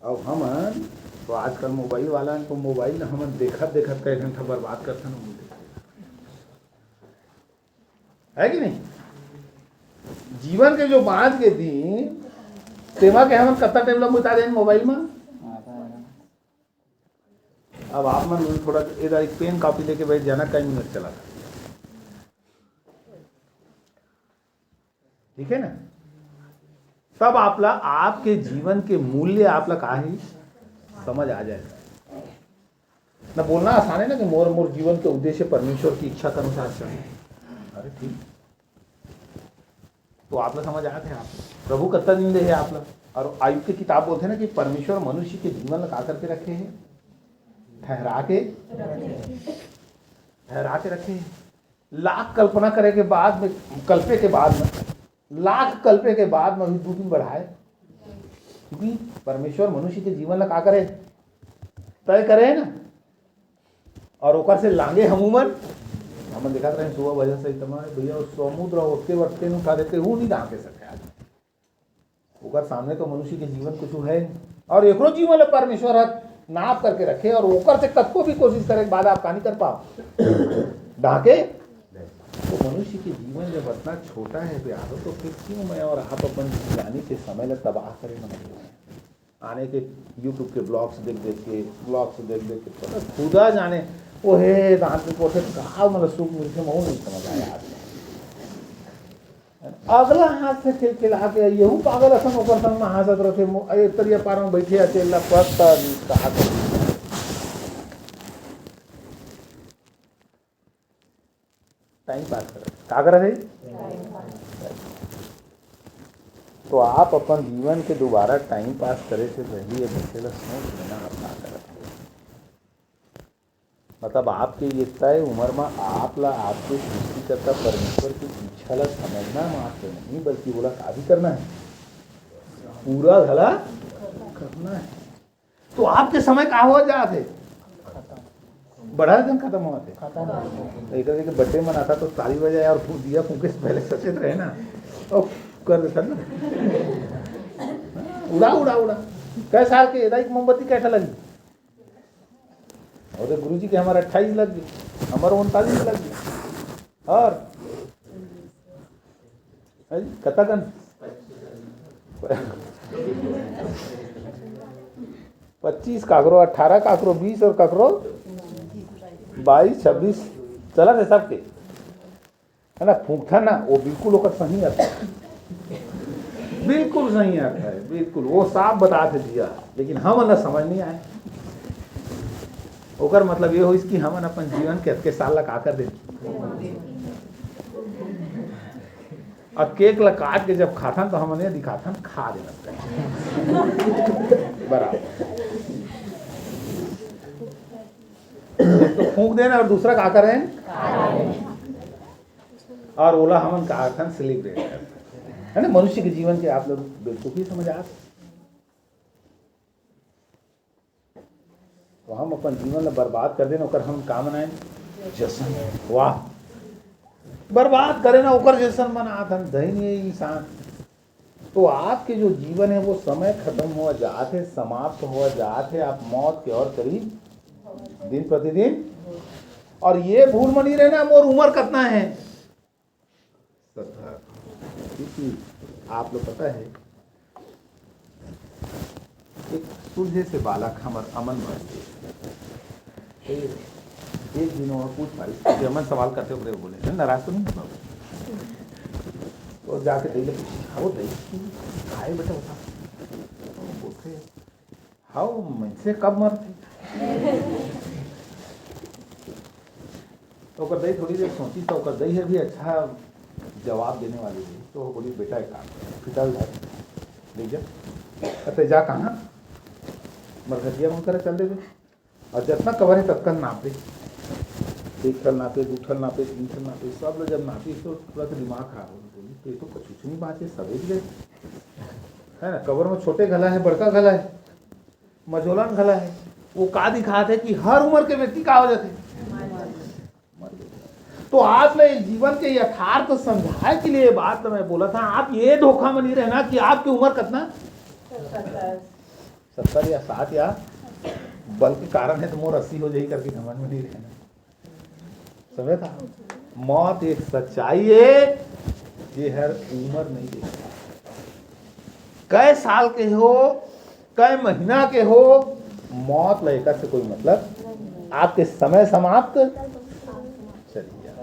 अब हमन तो आजकल मोबाइल वाला हन, तो मोबाइल ल हमन देखत देखत कई घंटा बर्बाद करथन, वो नहीं देखते। है कि नहीं? जीवन के जो बांच के दिन, तेमा के हमन कतना टाइम ल बिता देन मोबाइल में। अब आप मन थोड़ा इधर एक पेन कॉपी लेके बैठ जाना, कई मिनट चला था। ठीक है ना? तब आप ला आपके जीवन के मूल्य आप ला का ही समझ आ जाएगा। ना बोलना आसान है ना कि मोर, मोर जीवन के उद्देश्य परमेश्वर की इच्छा के अनुसार चले। अरे ठीक, तो आप ला समझ आत हे, आप प्रभु कत्ता दिन दे हे आप ला। और आयुब के किताब बोलथे ना कि परमेश्वर मनुष्य के जीवन ला का करके रखे हे, ठहरा के, ठहरा के रखे हे। लाख कल्पना करे के बाद में, कल्पे के बाद में, लाख कल्पे के बाद में भी दू दिन बढ़ाए, क्योंकि परमेश्वर मनुष्य के जीवन ला का करे, तय करे हे ना। और ओकर से लांगे हमू मन, हमन देखत रहे सुबह भजन सहित में, भैया, वो समुद्र ओतके बड़के उठा देते, वो नहीं लांगे सके आज। ओकर सामने तो मनुष्य के जीवन कुछ है नहीं। और एकरो जीवन ला परमेश्वर ह नाप करके रखे और ओकर से कतको भी कोशिश करे के बाद आप का नहीं कर पाओ, ढांके। तो मनुष्य के जीवन जब इतना छोटा है प्यारो, तो फिर क्यों मैं और आप अपन ज्ञानी के समय ला तबाह करें ना? आने के YouTube के vlogs देख देख के, vlogs देख देख के, पता खुदा जाने, ओ हे, दांत में कोठे का मतलब सुख मिलथे, मैं वो नहीं समझ आया आज। अगला हाथ से खिलखिला के, यहू पागल असन ओकर संग में हांसत रथे, मो-, ए, तरिया पार में बैठे आचे, ला पता नहीं कहा कर। टाइम पास करत। का करत हे? तो आप अपन जीवन के दोबारा टाइम पास करे से पहले ये बच्चे ला सोच लेना, आप का करत हे। मतलब, तब आपके ये तय उम्र में आप ला आपके सृष्टिकर्ता परमेश्वर की इच्छा ला समझना मात्र नहीं, बल्कि ओला का भी करना है, पूरा घला करना है। तो आपके समय का हो जात है, बड़ा दिन खत्म होत है। एक बर्थडे मनाता तो ताली बजाए और फूंक दिया, फूंके से पहले सचेत रहे ना, तो कर देता ना। उड़ा उड़ा उड़ा। कै साल के दाई, मोमबत्ती कैठा लगी? और तो गुरुजी के हमारा अट्ठाईस लग गए, हमारा उनतालीस लग गए। और है जी, कतकन पच्चीस, काकरो अट्ठारह, काकरो बीस और काकरो बाईस, छब्बीस चलत है सबके, है ना? फूंकथन ना, वो बिल्कुल ओकर सही अर्थ है, बिल्कुल सही अर्थ है, बिल्कुल वो साफ बता दे दिया, लेकिन हमन ला समझ नहीं आए। ओकर मतलब ये होइस कि हमन अपन जीवन के अतके साल ला का कर देन। अब केक ला काट के जब खाथन तो हमन ये दिखाथन, खा देना। बराबर। एक तो फूंक देना और दूसरा का करें, और ओला हमन का अर्थन सेलिब्रेट करथन, है ना? मनुष्य के जीवन के आप लोग बेवकूफी समझ आत। तो हम अपन जीवन ला बर्बाद कर देन, ओकर हम का मनाएन? जश्न। वाह, बर्बाद करे ना, ओकर जश्न मनात हन। धन्य ये इंसान। तो आपके जो जीवन है वो समय खत्म हुआ जात है, समाप्त हुआ जात है, आप मौत के और करीब दिन प्रतिदिन। और ये भूल मनी रहना, मोर उम्र कितना है? सत्तर। क्योंकि आप लोग पता है, एक सुलझे से बालक हमर अमन बन गए। एक दिन वो पूछ पाई कि अमन सवाल करते हुए बोले, "मैं नाराज तो नहीं होता?" तो जाके दई ले पूछे, "हाँ, वो दई, काय बेटा होता?" तो बोलते, "हाँ, वो मनसे कब मरथे?" तो ओकर दई थोड़ी देर सोची, तो ओकर दई हर भी अच्छा जवाब देने वाली रही। तो वो बोली, "बेटा, एक काम कर, फिटल जा, ले जा, अते जा कहाँ, मरघटिया में करा चल देबे, और जितना कबर है ततका नापे, एक ठल नापे, दू ठल नापे, तीन ठल नापे, सब लोग जब नापी तो पूरा के दिमाग खराब हो गया। बोली, तो, तो कुछ नहीं बाँचे, सबे गए, है ना? कबर में छोटे घला है, बड़का घला है, मझोलन घला है, वो का दिखात है कि हर उम्र के व्यक्ति का हो जाते हैं, मर गए।" तो आप ने जीवन के यथार्थ समझाए के लिए ये बात तो मैं बोला था, आप ये धोखा में नहीं रहना कि आपकी उम्र कितना, सत्तर या साठ, या बल्कि कारण है तो मोर अस्सी हो जाही करके घमंड में नहीं रहना। समझे था? मौत एक सच्चाई है, ये हर उम्र नहीं देखता। कै साल के हो, कै महीना के हो, मौत ला एकर से कोई मतलब। आपके समय समाप्त। चलिए,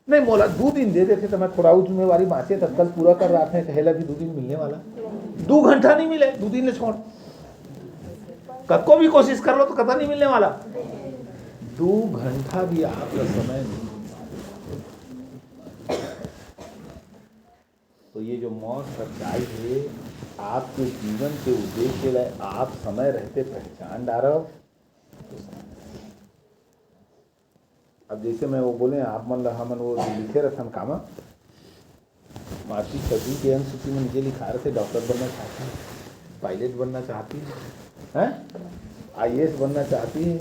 नहीं, मोला दू दिन दे देते तो मैं थोड़ा जिम्मेवारी बाँचे, तत्काल पूरा कर रहा था, कहेला भी दू दिन मिलने वाला, दू घंटा नहीं मिले, दू दिन ले छोड़, कतको भी कोशिश कर लो तो कतका नहीं मिलने वाला, दू घंटा भी आपका समय नहीं मिलने वाला। तो ये जो मौत सच्चाई है, आपके जीवन के उद्देश्य ला आप समय रहते पहचान डारव। अब जैसे मैं वो बोले, आप मन ला हमन वो जो लिखे रथन कामा, मातृ छवि के अनुसूची में नीचे लिखा रहे थे, डॉक्टर बनना चाहती है, पायलट बनना चाहती है, हैं? आईएएस बनना चाहती है,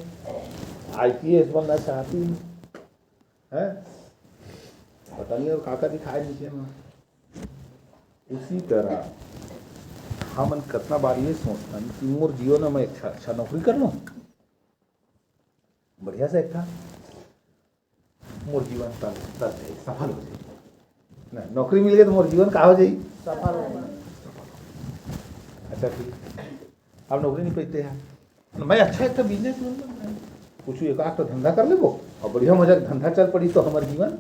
आईपीएस बनना चाहती है, हैं? पता नहीं और का का दिखाए नीचे में। उसी तरह हमन कतना बार ये सोचथन कि मोर जीवन में मैं अच्छा, अच्छा नौकरी कर लूँ, बढ़िया से एक ठा मोर जीवन तर, तर जाही, सफल हो जाही। ना, नौकरी मिल गई तो मोर जीवन का हो जाही? सफल हो जाही। अच्छा, ठीक, अब नौकरी नहीं पाते हैं, मैं अच्छा एक बिजनेस, कुछ एक आध तो धंधा कर लेबो और बढ़िया मजा के धंधा चल पड़ी तो हमार जीवन।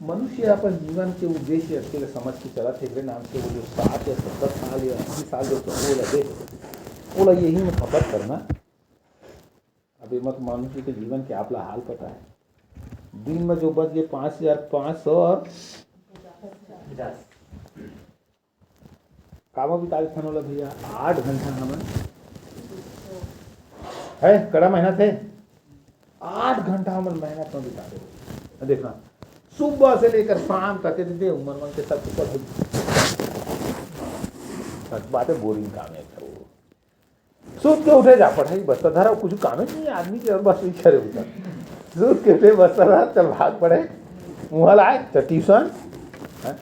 मनुष्य अपन जीवन के उद्देश्य अकेले समझ के चलत हे, एकरे नाम से वो जो साठ या सत्तर साल या अस्सी साल जो प्रभु ओला दे, ओला यही में खपत करना। अब ये मत मानो कि के जीवन के आप ला हाल पता है, दिन में जो बच गए पाँच हजार पाँच सौ और कामा बिता देथन ओला भैया, आठ घंटा हमन है, कड़ा मेहनत है। आठ घंटा हमन मेहनत में बिता दे। देखना, सुबह से लेकर शाम तक, ये दे उमर मन के सब ऊपर हो। सच बात है, बोरिंग काम है वो। सूत के उठे, जा पढ़ाई, बस्ता धरा, कुछ काम ही नहीं है आदमी के, और बस वही करे उधर। सूत के उठे, बस्ता धरा, चल भाग पढ़े, मुँह लाए, चल ट्यूशन, हैं?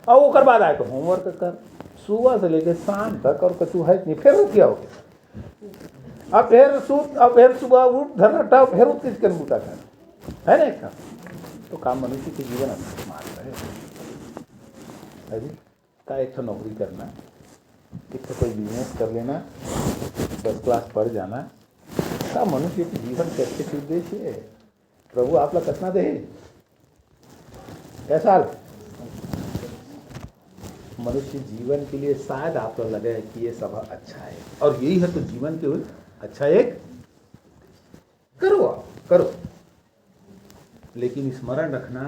और ओकर बाद आए तो होमवर्क कर, सुबह से लेके शाम तक, और कछु है नहीं, फिर क्या हो गया? अब फिर सूत, अब फिर सुबह उठ, धर रट्टा, फिर उठ के चिकन बूटा कर, है ना? एक काम तो काम मनुष्य के जीवन में मात्र है, है जी? का एक ठो नौकरी करना, एक ठो कोई बिजनेस कर लेना, फर्स्ट क्लास पढ़ जाना, का मनुष्य के जीवन के अच्छे से उद्देश्य है? प्रभु आप ला कतना दे? कैसा हाल? मनुष्य जीवन के लिए शायद आप ला लगे कि ये सब अच्छा है, और यही है तो जीवन के लिए अच्छा एक करो, आप करो, लेकिन स्मरण रखना,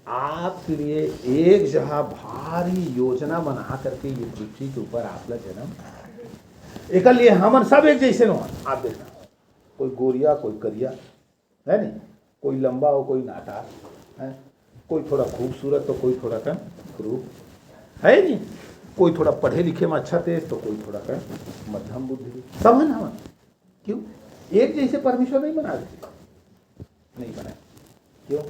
आपके लिए एक जहा भारी योजना बना करके ये पृथ्वी के ऊपर आप ला जन्म। एकर लिए हमन सब एक जैसे न हो। आप देखना, कोई गोरिया, कोई करिया, है नहीं? कोई लंबा हो, कोई नाटा, है? कोई थोड़ा खूबसूरत तो कोई थोड़ा कम क्रूर, है नहीं? कोई थोड़ा पढ़े लिखे में अच्छा तेज तो कोई थोड़ा कम मध्यम बुद्धि, सब है ना हमन। क्यों? एक जैसे परमेश्वर नहीं बना देते, नहीं बनाए। क्यों?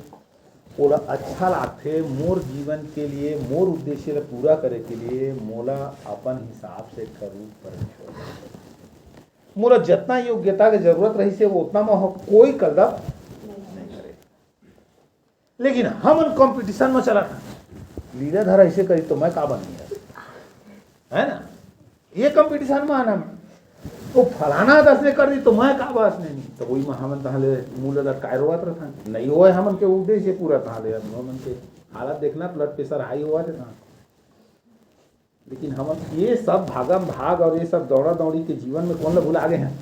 ओला अच्छा लागथे, मोर जीवन के लिए, मोर उद्देश्य ला पूरा करे के लिए मोला अपन हिसाब से एक ठा रूप परमेश्वर दे। मोला जतना योग्यता के जरूरत रहिस हे, वो उतना म हो, कोई कलदप नहीं करे। लेकिन हमन कंपटीशन में चला था, लीलाधर ऐसे करी तो मैं का बन गया, है ना? ये कंपटीशन में आना, वो फलाना दस ने कर दी तो मैं का बस नहीं, तो वही में हमन तहाँ ले मुँह लटकाए रोवत रहथन। नहीं होए हमन के उद्देश्य पूरा, तहाँ ले हमन के हालत देखना, ब्लड प्रेशर हाई होवत हे तहाँ। लेकिन हमन ये सब भागम भाग और ये सब दौड़ा दौड़ी के जीवन में कौन ला भुला गए हैं?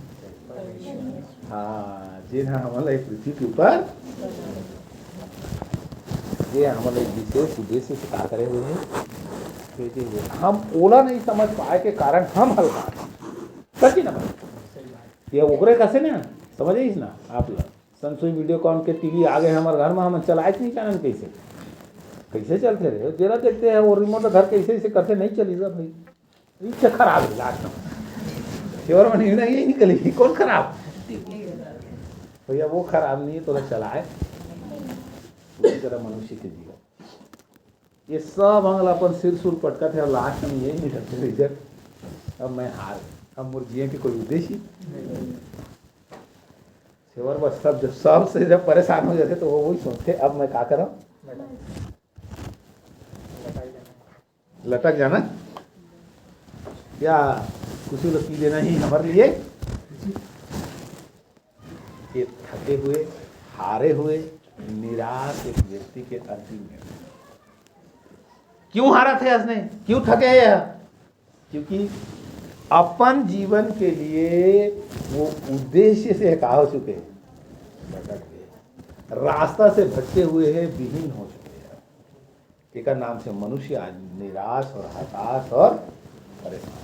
हाँ, जेन ह हमन ला ये पृथ्वी के ऊपर, जे हमन ला एक विशेष उद्देश्य से का करे हुए हैं, भेजे हुए हैं। हम ओला नहीं समझ पाए के कारण हम हल्का हैं। सच ही ना बात? ये ओकरे कसे ना, समझ आइस ना आप ला? संसुई वीडियोकॉन के टीवी आ गए हमारे घर में, हम चलाए नहीं जानन कैसे, कैसे चलते रहे। जेला देखते हैं वो रिमोट घर कैसे ऐसे करते नहीं चली जा भाई। इच्छा खराब है लास्ट में। केवल मन निर्णय यही निकली, कौन खराब? भैया वो खराब नहीं है, तो चलाए। उसी तरह मनुष्य के जीवन, ये सब अंग ला अपन सिर सुर पटकत हे, लास्ट में यही निकलते रिजल्ट, अब मैं हार, अब मोर जिए के कोई उद्देश्य ही नहीं। सेवर बस सब, जब सबसे जब परेशान हो जाते तो वो वही सोचते, अब मैं का करम? लटक जाना, या कुछ लोग पी लेना ही हमारे लिए। ये थके हुए, हारे हुए, निराश एक व्यक्ति के अंतिम निर्णय। क्यों हारा थे असने? क्यों थके हे यह? क्योंकि अपन जीवन के लिए वो उद्देश्य से का हो चुके हैं, भटक गए, रास्ता से भटके हुए हैं, विहीन हो चुके हैं। एकर नाम से मनुष्य आज निराश और हताश और परेशान।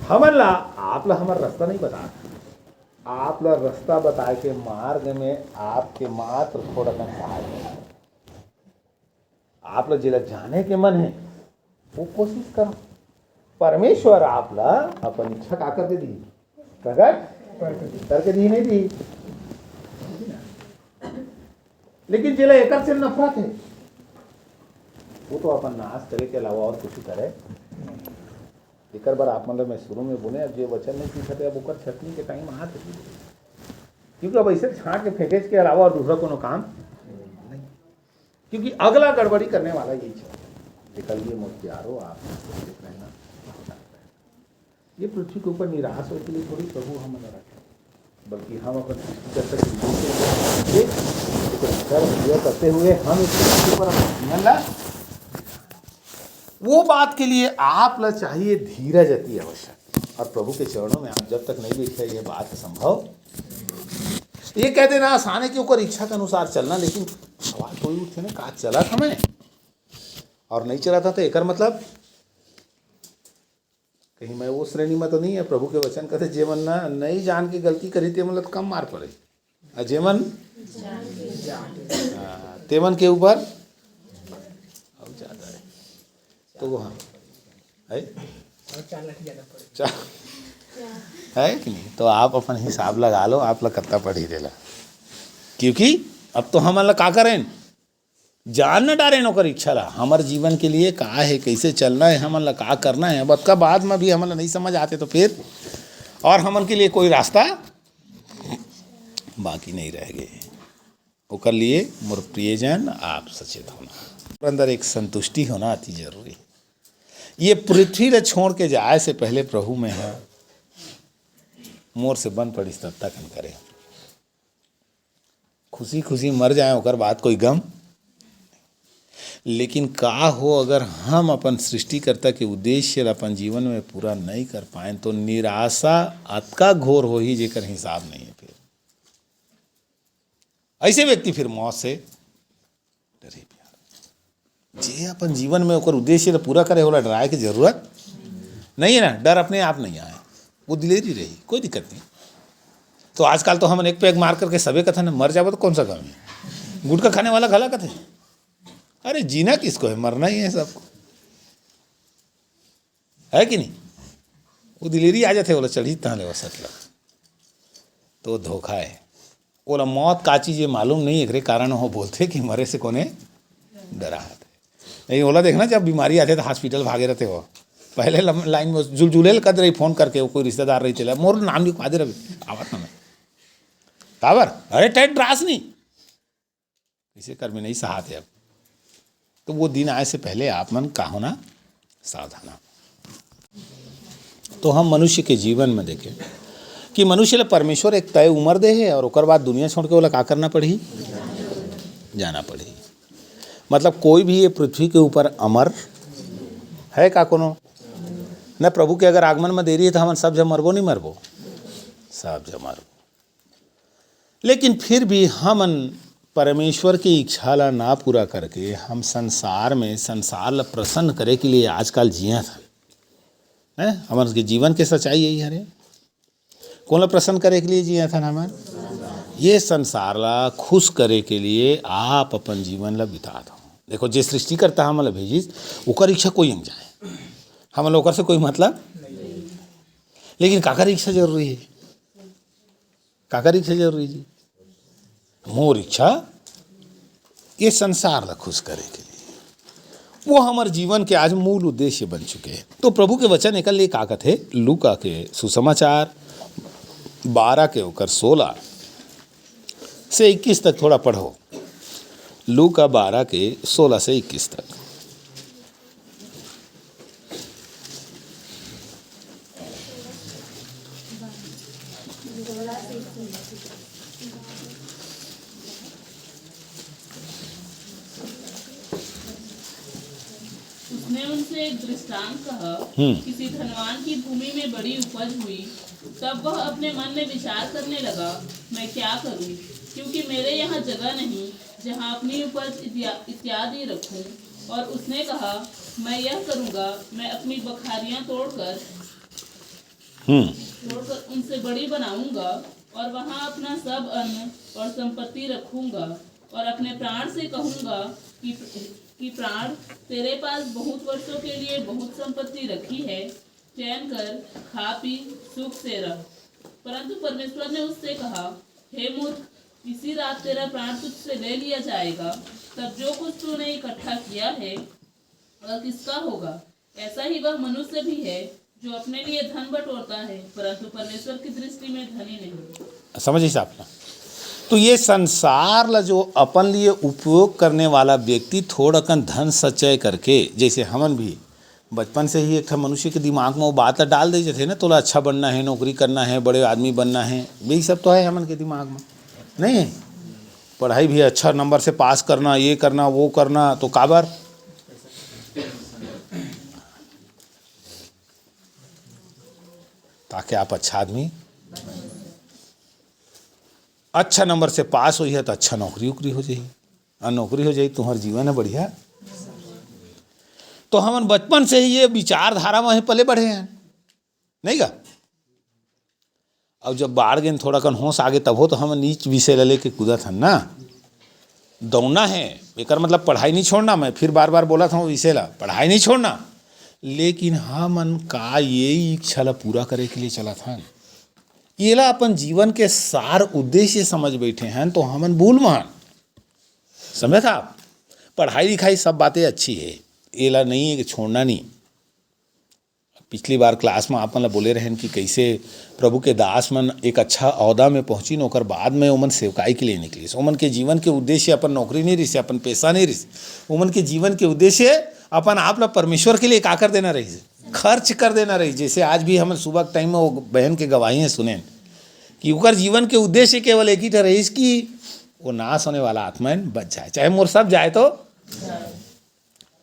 हमन ला, आप ला हमर रास्ता नहीं बता, आप ला रास्ता बताए के मार्ग में आपके मात्र थोड़ा कन सहायता है। आप ला जेला जाने के मन है, वो कोशिश करो। परमेश्वर आप ला अपन इच्छा का कर दे दी, प्रकट करके दी, नहीं दी। लेकिन जेला एकर से नफरत है, वो तो अपन नाश करे के अलावा और कुछ करे। एकर बर आप मन ला मैं शुरू में बोले, अब जे वचन नहीं सीखत है, अब ओकर छटनी के टाइम आ चुकी है। क्योंकि अब ऐसे छांट के फेंके के अलावा और दूसरा कोनो काम नहीं, क्योंकि अगला गड़बड़ी करने वाला यही है। निकलिए मोर प्यारो, आप सचेत रहना, सावधान रहना। ये पृथ्वी के ऊपर निराश होने के लिए थोड़ी प्रभु हमन रखे, बल्कि हम अपन सृष्टिकर्ता के उद्देश्य को समझे, ओकर विचार पूरा करते हुए हम इस पृथ्वी पर अपन जीवन ला, वो बात के लिए आप ला चाहिए धीरज अति आवश्यक। और प्रभु के चरणों में आप जब तक नहीं बैठे, ये बात संभव। ये कह देना आसान है कि ओकर इच्छा के अनुसार चलना, लेकिन सवाल कोई उठे ना, का चला था मैं और नहीं चला था, तो एकर मतलब कहीं मैं वो श्रेणी में तो नहीं है? प्रभु के वचन कहते, "जेमन ना नहीं जान के गलती करी, तेमन ला तो कम मार पड़े, और जेमन, हाँ, तेमन के ऊपर अब ज्यादा है।" तो वो, हाँ, है? चा-, है कि नहीं? तो आप अपन हिसाब लगा लो, आप ला कत्ता पढ़ी देला, क्योंकि अब तो हमन ला का करें, जान न डारेन ओकर इच्छा ला, हमर जीवन के लिए का है, कैसे चलना है, हमन ला का करना है। अब अतका बाद में भी हमन ला नहीं समझ आते तो फिर, और हमन के लिए कोई रास्ता बाकी नहीं रह गए। ओकर लिए मोर प्रियजन, आप सचेत होना। अंदर एक संतुष्टि होना अति जरूरी। ये पृथ्वी ला छोड़ के जाए से पहले प्रभु में है, मोर से बन पड़िस तब तक हम करें। खुशी खुशी मर जाए, ओकर बाद कोई गम। लेकिन का हो, अगर हम अपन सृष्टिकर्ता के उद्देश्य ला अपन जीवन में पूरा नहीं कर पाए, तो निराशा अतका घोर होही, जेकर हिसाब नहीं है। फिर ऐसे व्यक्ति फिर मौत से डरे प्यार। जे अपन जीवन में ओकर उद्देश्य ला पूरा करे, ओला डराए के जरूरत नहीं है ना, डर अपने आप नहीं आए, वो दिलेरी रही, कोई दिक्कत नहीं। तो आजकल तो हमन एक पैग मार करके सबे कथन, "मर जाबो तो कौन सा गम है?" गुटखा खाने वाला घला कथे, "अरे जीना किसको है, मरना ही है सबको।" है कि नहीं? वो दिलेरी आ जाथे, ओला चढ़ी तहाँ ले वसत ला। तो धोखा है। ओला मौत का चीज ये मालूम नहीं, एकरे कारण वो बोलथे कि मरे से कोने डरात है। नहीं, ओला देखना, जब बीमारी आथे तो hospital भागे रहथे वो। पहले लम-, line में जुलजुले ल कद रही, phone करके, वो कोई रिश्तेदार रही, चला, "मोर नाम लिखवा दे रवि, आवत ना मैं।" काबर? "अरे, टेट रास नहीं।" कइसे करबे, नहीं सहात हे अब। तो वो दिन आए से पहले आप मन का होना, सावधान हो। तो हम मनुष्य के जीवन में देखें कि मनुष्य ला परमेश्वर एक तय उम्र दे हे और ओकर बाद दुनिया छोड़ के ओला का करना पड़ही? जाना पड़ही। मतलब कोई भी ये पृथ्वी के ऊपर अमर है का कोनो? न प्रभु के अगर आगमन में देरी है तो हमन सब झन मरबो, नहीं मरबो? सब झन मरबो। लेकिन फिर भी हमन परमेश्वर के इच्छा ला ना पूरा करके हम संसार में, संसार ला प्रसन्न करे के लिए आजकल जियत हन। हैं? हमन के जीवन के सच्चाई यही हरे। कोन ला प्रसन्न करे के लिए जियत हन हमन? ये संसार ला खुश करे के लिए आप अपन जीवन ला बितात हो। देखो, जे सृष्टिकर्ता हमन ला भेजिस, ओकर इच्छा कोई अंग जाए, हमन ला ओकर से कोई मतलब। लेकिन काकर इच्छा जरूरी है? काकर इच्छा जरूरी जी? मोर इच्छा ये संसार ला खुश करे के लिए, वो हमर जीवन के आज मूल उद्देश्य बन चुके हैं। तो प्रभु के वचन एकर लिए का कथे, लूका के सुसमाचार बारह के ओकर सोलह से इक्कीस तक थोड़ा पढ़ो। लूका बारह के सोलह से इक्कीस तक। उसने उनसे एक दृष्टांत कहा, हम्म। किसी धनवान की भूमि में बड़ी उपज हुई। तब वह अपने मन में विचार करने लगा, मैं क्या करूं, क्योंकि मेरे यहाँ जगह नहीं, जहाँ अपनी उपज इत्या-, इत्यादि रखूं। और उसने कहा, मैं यह करूंगा, मैं अपनी बखारियां तोड़कर हम्म। तोड़कर उनसे बड़ी बनाऊंगा और वहां अपना सब अन्न और संपत्ति रखूंगा और अपने प्राण से कहूंगा कि, कि प्राण, तेरे पास बहुत वर्षों के लिए बहुत संपत्ति रखी है, चैन कर, खा पी, सुख से रह। परंतु परमेश्वर ने उससे कहा, हे मूर्ख, इसी रात तेरा प्राण तुझसे ले लिया जाएगा। तब जो कुछ तूने इकट्ठा किया है, वह किसका होगा? ऐसा ही वह मनुष्य भी है, जो अपने लिए धन बटोरता है, परंतु परमेश्वर की दृष्टि में धनी नहीं। समझ इस आप ना। तो ये संसार ला जो अपन लिए उपयोग करने वाला व्यक्ति थोड़कन धन संचय करके, जैसे हमन भी बचपन से ही एक ठा मनुष्य के दिमाग में वो बात ला डाल दे जाथे ना, तोला अच्छा बनना है, नौकरी करना है, बड़े आदमी बनना है, यही सब तो है हमन के दिमाग में, नहीं है? पढ़ाई भी अच्छा नंबर से पास करना, ये करना, वो करना, तो काबर? ताकि आप अच्छा आदमी, अच्छा नंबर से पास होइहा तो अच्छा नौकरी उकरी हो जाही, और नौकरी हो जाही, तुम्हार जीवन है बढ़िया। तो हमन बचपन से ही ये विचारधारा में पले बढ़े हैं। नहीं का? अब जब बाढ़ गेन, थोड़ा कन होश आगे, तभो तो हम नीच विषय ला लेके कूदत हन ना। दौड़ना है, एकर मतलब पढ़ाई नहीं छोड़ना, मैं फिर बार बार बोलत हूँ विषय ला, पढ़ाई नहीं छोड़ना। लेकिन हमन का ये इच्छा ला पूरा करे के लिए चलत हन? येला अपन जीवन के सार उद्देश्य समझ बैठे हन, तो हमन भूल मान। समझे था? पढ़ाई लिखाई सब बातें अच्छी है, येला नहीं है कि छोड़ना नहीं। पिछली बार क्लास में आप मन ला बोले रहन कि कैसे प्रभु के दास मन एक अच्छा औहदा में पहुँचिन, ओकर बाद में ओमन सेवकाई के लिए निकलिस। ओमन के जीवन के उद्देश्य अपन नौकरी नहीं रिहिस, अपन पैसा नहीं रिहिस। ओमन के जीवन के उद्देश्य अपन आप ला परमेश्वर के लिए का कर देना रहिस, खर्च कर देना रहिस। जैसे आज भी हमन सुबह के टाइम में वो बहन के गवाही सुनेन कि ओकर जीवन के उद्देश्य केवल एक ही ठा रहिस कि वो नाश होने वाला आत्मा बच जाए, चाहे मोर सब जाए तो।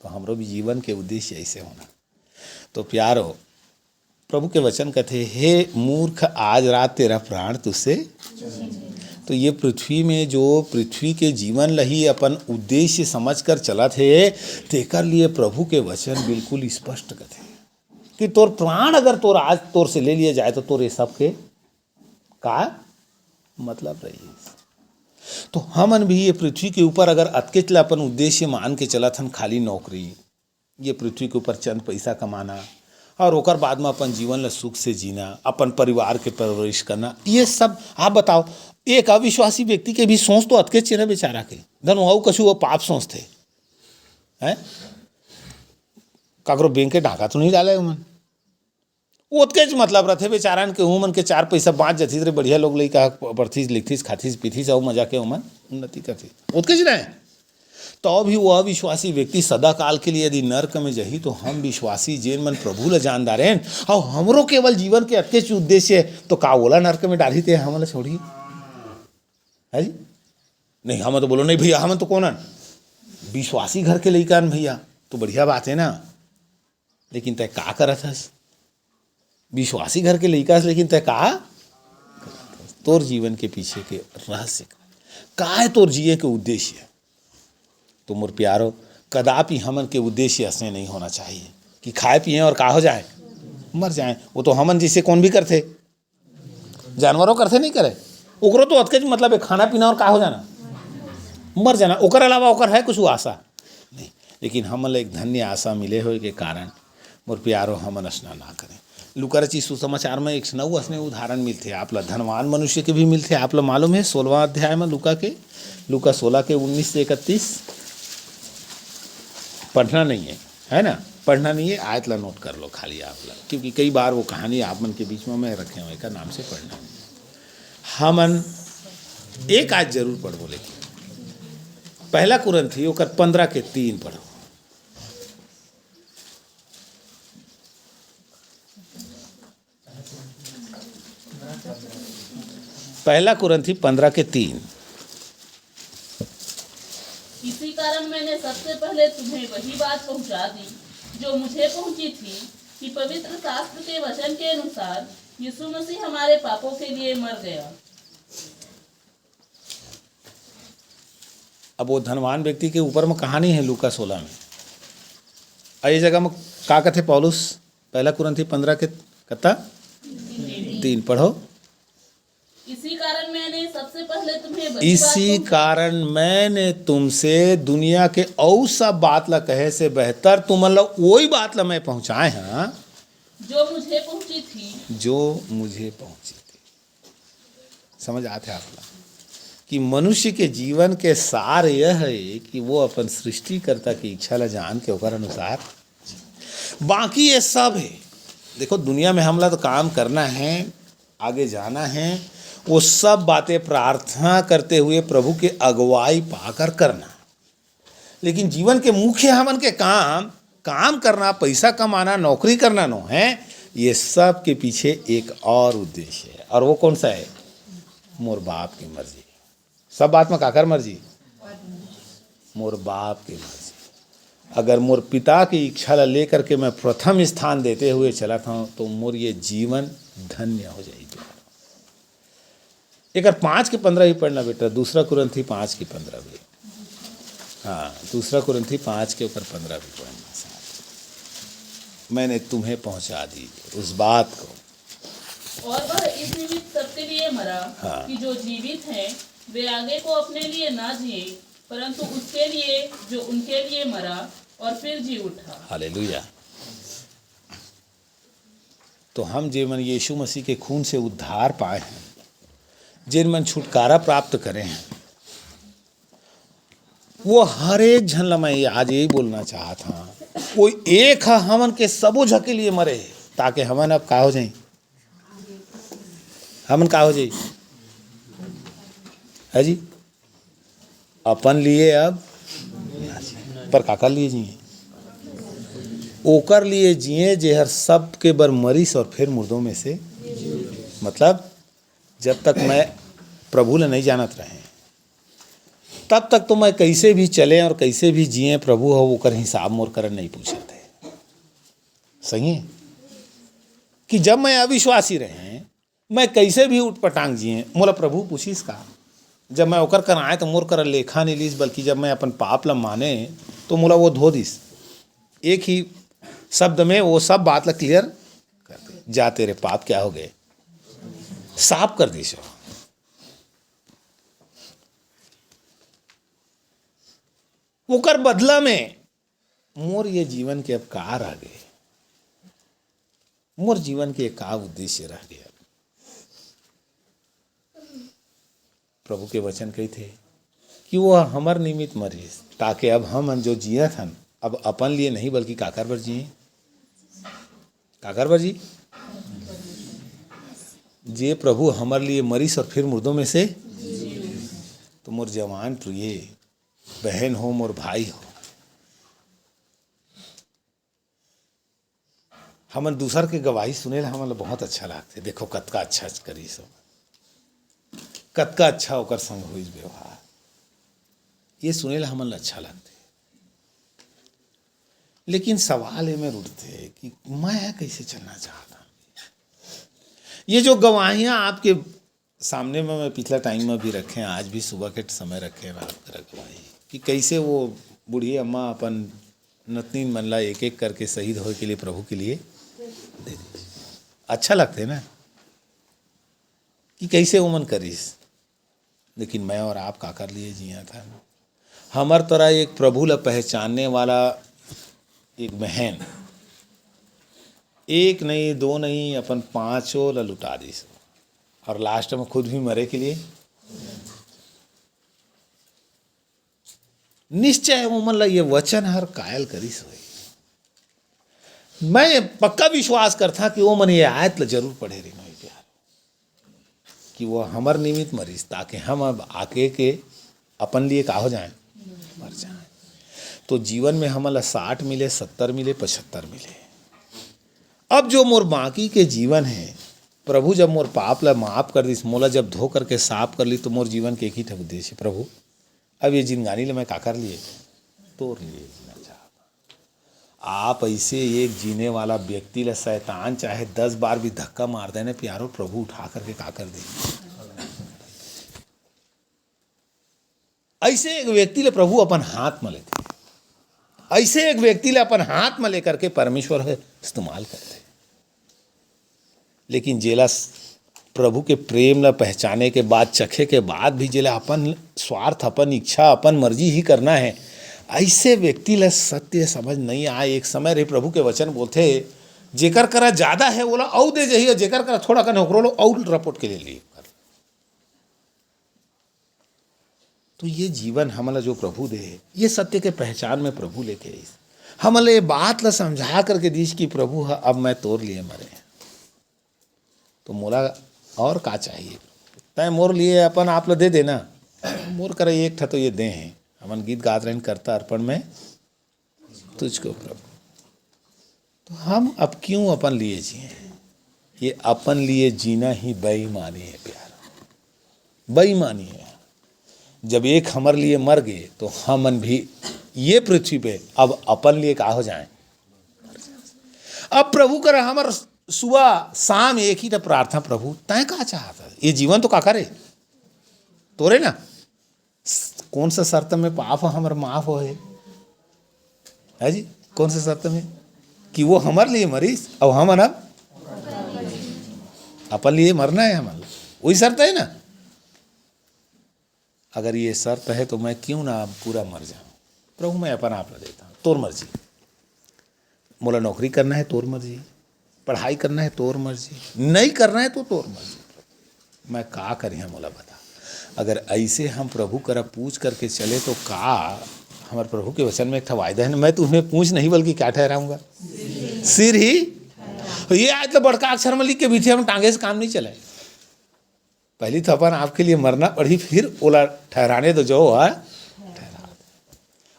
तो हमरो भी जीवन के उद्देश्य ऐसे होना। तो प्यारो, प्रभु के वचन कथे, "हे मूर्ख, आज रात तेरा प्राण तुझसे।" तो ये पृथ्वी में जो पृथ्वी के जीवन ल ही अपन उद्देश्य समझ कर चलत हे, तेकर लिए प्रभु के वचन बिल्कुल स्पष्ट कथे कि तोर प्राण अगर तोर आज तोर से ले लिए जाए, तो तोर ये सब के का मतलब रहिस? तो हमन भी ये पृथ्वी के ऊपर अगर अतकेच ला अपन उद्देश्य मान के चलत हन, खाली नौकरी, ये पृथ्वी के ऊपर चंद पैसा कमाना और ओकर बाद में अपन जीवन ला सुख से जीना, अपन परिवार के परवरिश करना, ये सब आप बताओ, एक अविश्वासी व्यक्ति के भी सोच तो अतकेच हे ना बेचारा के, धन वो कछु वो पाप सोचथे, हैं? काकरो बैंक के डाका तो नहीं डाले उमन। ओतकेच मतलब रथे बेचारन के, उमन के चार पैसा बाँच जथिस रे, बढ़िया लोग लइका ह पढ़थिस, लिखथिस, खाथिस, पीथिस, अउ मजा के ओमन उन्नति करथिस। ओतकेच रहे। तो भी वो अविश्वासी व्यक्ति सदा काल के लिए यदि नरक में जही, तो हम विश्वासी जेन मन प्रभु ल जान डारेन, अउ हमरो केवल जीवन के अतकेच उद्देश्य हे, तो का ओला नरक में डारही ते हमन ल छोड़ही? है जी? नहीं, हम तो बोलो, "नहीं भैया, हम तो कोन हन? विश्वासी घर के लइका हन भैया।" तो बढ़िया बात है ना। लेकिन तै का करत हस? विश्वासी घर के लइका हस, लेकिन तै का? तोर जीवन के पीछे के रहस्य का? का है तोर जिए के उद्देश्य? तो मोर प्यारो, कदापि हमन के उद्देश्य ऐसे नहीं होना चाहिए कि खाए पिए और का हो जाए, मर जाए। वो तो हमन जैसे कोन भी करथे, जानवरों करथे नहीं करे, ओकरो तो अतकेच मतलब है, खाना पीना और का हो जाना, मर जाना, ओकर अलावा ओकर है कुछ आशा नहीं। लेकिन हमन ला एक धन्य आशा मिले होए के कारण मोर प्यारो हमन असना ना करें। लूका रचित सुसमाचार में एक नऊ असने उदाहरण मिलथे आप ला, धनवान मनुष्य के भी मिलथे। आप ला मालूम है, सोलहवाँ अध्याय में लूका के, लूका सोलह के उन्नीस से इकतीस पढ़ना नहीं है, है ना? पढ़ना नहीं है, आयत ला नोट कर लो खाली आप ला, क्योंकि कई बार वो कहानी आप मन के बीच में मैं रखे हुए का नाम से पढ़ना नहीं। हमन एक आयत जरूर पढ़बो, लेकिन पहला कुरिन्थी ओकर पन्द्रह के तीन पढ़ो। पहला कुरिन्थी पन्द्रह के तीन। इसी कारण मैंने सबसे पहले तुम्हें वही बात पहुंचा दी जो मुझे पहुंची थी, कि पवित्र शास्त्र के वचन के अनुसार यीशु मसीह हमारे पापों के लिए मर गया। अब वो धनवान व्यक्ति के ऊपर में कहानी है लूका सोलह में। और ये जगह में का कथे पौलुस, पहला कुरिन्थी पन्द्रह के कत्ता तीन पढ़ो। इसी कारण मैंने सबसे पहले तुम्हें वही बात इसी पहुंचा- कारण मैंने तुमसे दुनिया के और सब बात ला कहे से बेहतर तुमन ला वही बात ला मैं पहुंचाए हाँ, जो मुझे पहुंची थी। जो मुझे पहुंची थी। समझ आते आप ला कि मनुष्य के जीवन के सार यह है कि वो अपन सृष्टिकर्ता की इच्छा ला जान के ओकर अनुसार, बाकी ये सब है। देखो, दुनिया में हमला तो काम करना है, आगे जाना है, वो सब बातें प्रार्थना करते हुए प्रभु की अगुवाई पाकर करना। लेकिन जीवन के मुख्य हमन के काम, काम करना, पैसा कमाना, नौकरी करना नो है। ये सब के पीछे एक और उद्देश्य है, और वो कौन सा है? मोर बाप की मर्जी। सब बात में काकर मर्जी? मोर बाप की मर्जी। अगर मोर पिता की इच्छा ला लेकर के मैं प्रथम स्थान देते हुए चलत हूँ, तो मोर ये जीवन धन्य हो जाएगी। एकर पाँच के पन्द्रह भी पढ़ना बेटा, दूसरा कुरिन्थी पाँच के पन्द्रह भी। हाँ, दूसरा कुरिन्थी पाँच के ऊपर पन्द्रह भी पढ़ना साथ। मैंने तुम्हें पहुँचा दी उस बात को, और वह इस निमित्त सबके लिए मरा, हाँ। कि जो जीवित हैं, वे आगे को अपने लिए ना जिए, परंतु उसके लिए जो उनके लिए मरा और फिर जी उठा। हालेलुया। तो हम जेमन यीशु मसीह के खून से उद्धार पाए हैं, जेमन छुटकारा प्राप्त करे हैं, वो हर एक झन ला मैं ये आज यही बोलना चाहत हूँ, वो एक ह हमन के सबो झन के लिए मरे हे, ताकि हमन अब का हो जाई? हमन का हो जाई? है जी, अपन लिए अब, पर काकर लिए जिए? ओकर लिए जिए जेहर सबके बर मरिस और फिर मुर्दों में से, मतलब, जब तक मैं प्रभु ला नहीं जानत रहे, तब तक तो मैं कैसे भी चले और कैसे भी जिए, प्रभु ह ओकर हिसाब मोर करन नहीं पूछत हे। सही है कि जब मैं अविश्वासी रहे, मैं कैसे भी उटपटांग जिए, मोला प्रभु पूछिस का? जब मैं ओकर कर आए तो मोर कर लेखा नहीं लीस, बल्कि जब मैं अपन पाप ला माने तो मोला वो धो दिस। एक ही शब्द में वो सब बात ला क्लियर कर दे, जा तेरे पाप क्या हो गए, साफ कर दिस। ओकर बदला में मोर ये जीवन के अब का रह गए? मोर जीवन के का उद्देश्य रह गया? प्रभु के वचन कहिथे कि वो हमर निमित्त मरिस, ताकि अब हमन जो जियत हन, अब अपन लिए नहीं, बल्कि काकर बर जिए? काकर बर जी? जे प्रभु हमर लिए मरिस और फिर मुर्दों में से, तो मोर जवान प्रिय बहन हो, मोर भाई हो, हमन दूसर के गवाही सुने ला हमन ला बहुत अच्छा लागथे। देखो, कतका अच्छा करिस हो, कतका अच्छा ओकर संग होइस व्यवहार, ये सुने ला हमन ला अच्छा लागथे। लेकिन सवाल एमेर उठथे कि मैं ह कैसे चलना चाहता हूँ? ये जो गवाहियाँ आपके सामने में मैं पिछला टाइम में भी रखे हैं, आज भी सुबह के समय रखे हैं, रात कर गवाही कि कैसे वो बूढ़ी अम्मा अपन नतनीन मन ला एक एक करके शहीद होए के लिए, प्रभु के लिए दे दी। अच्छा लगथे ना कि कैसे ओमन करिस, लेकिन मैं और आप काकर लिए जियत हन? हमर तरह एक प्रभु ला पहचानने वाला एक बहन, एक नहीं, दो नहीं, अपन पांचों ला लुटा दिस और लास्ट में खुद भी मरे के लिए। निश्चय ओमन ला ये वचन हर कायल करिस होही। मैं पक्का विश्वास करथा कि ओमन ये आयत ला जरूर पढ़े रहिन होही, प्यार, कि वो हमर निमित्त मरिस, ताकि हम अब आके के अपन लिए का हो जाए, मर जाए। तो जीवन में हमन ला साठ मिले, सत्तर मिले, पचहत्तर मिले, अब जो मोर बाकी के जीवन है, प्रभु जब मोर पाप ला माफ कर दिस, मोला जब धो करके साफ कर ली, तो मोर जीवन के एक ही ठक उद्देश्य, प्रभु, अब ये जिंदगानी ला मैं काकर लिए? तोर लिए जीना चाहता। आप ऐसे एक जीने वाला व्यक्ति ला शैतान चाहे दस बार भी धक्का मार देने, प्यारो, प्रभु उठा करके काकर दे? ऐसे एक व्यक्ति ले प्रभु अपन हाथ में लेथे, ऐसे एक व्यक्ति ले अपन हाथ में लेकर के परमेश्वर ह इस्तेमाल करथे। लेकिन जेला स-, प्रभु के प्रेम ला पहचाने के बाद, चखे के बाद भी जेला अपन स्वार्थ, अपन इच्छा, अपन मर्जी ही करना है, ऐसे व्यक्ति ला सत्य समझ नहीं आए। एक समय रही, प्रभु के वचन बोलथे, "जेकर करा ज्यादा है, ओला अउ दे जही, और जेकर करा थोड़ा कन है, ओकरो लो अउ रपोट के ले ली।" तो ये जीवन हमन ला जो प्रभु दे हे, ये सत्य के पहचान में प्रभु लेके आइस। हमन ला ये बात ला समझा करके दीस कि प्रभु ह, अब मैं तोर लिए मरे हंव। तो मोला और का चाहिए? तैं मोर लिए अपन आप ला दे देना। मोर करा एक ठा तो ये दे हे। हमन गीत गात रहन, "करता अर्पण में तुझको प्रभु।" तो हम अब क्यों अपन लिए जिए? ये अपन लिए जीना ही बेईमानी है, प्यार, बेईमानी है। जब एक हमर लिए मर गए, तो हमन भी ये पृथ्वी पे अब अपन लिए का हो जाए? अब प्रभु कर हमर सुबह शाम एक ही तो प्रार्थना, "प्रभु, तैं का चाहता? ये जीवन तो काकर हे? तोरे ना?" कौन सा शर्त में पाप हमर माफ होहे? है जी, कौन सा शर्त में? कि वो हमर लिए मरिस, अब हमन अब, अपन लिए मरना है हमन ला, वही शर्त है ना। अगर ये शर्त है तो मैं क्यों ना अब पूरा मर जाऊं। प्रभु, मैं अपन आप ला देता हूं, तोर मर्जी। मोला नौकरी करना है, तोर मर्जी। पढ़ाई करना है, तोर मर्जी। नहीं करना है तो तोर मर्जी। मैं का करिहां, मोला बता। अगर ऐसे हम प्रभु करा पूछ करके चले तो का, हमारे प्रभु के वचन में एक ठा वायदा है ना, "मैं तुम्हें पूंछ नहीं बल्कि क्या ठहराऊंगा, सिर ही।" ये आज तो बड़का अक्षर में लिख के बिठिया में टांगे से काम नहीं चले। पहली तो अपन आपके लिए मरना पड़ी, फिर ओला ठहराने तो जो है ठहरा।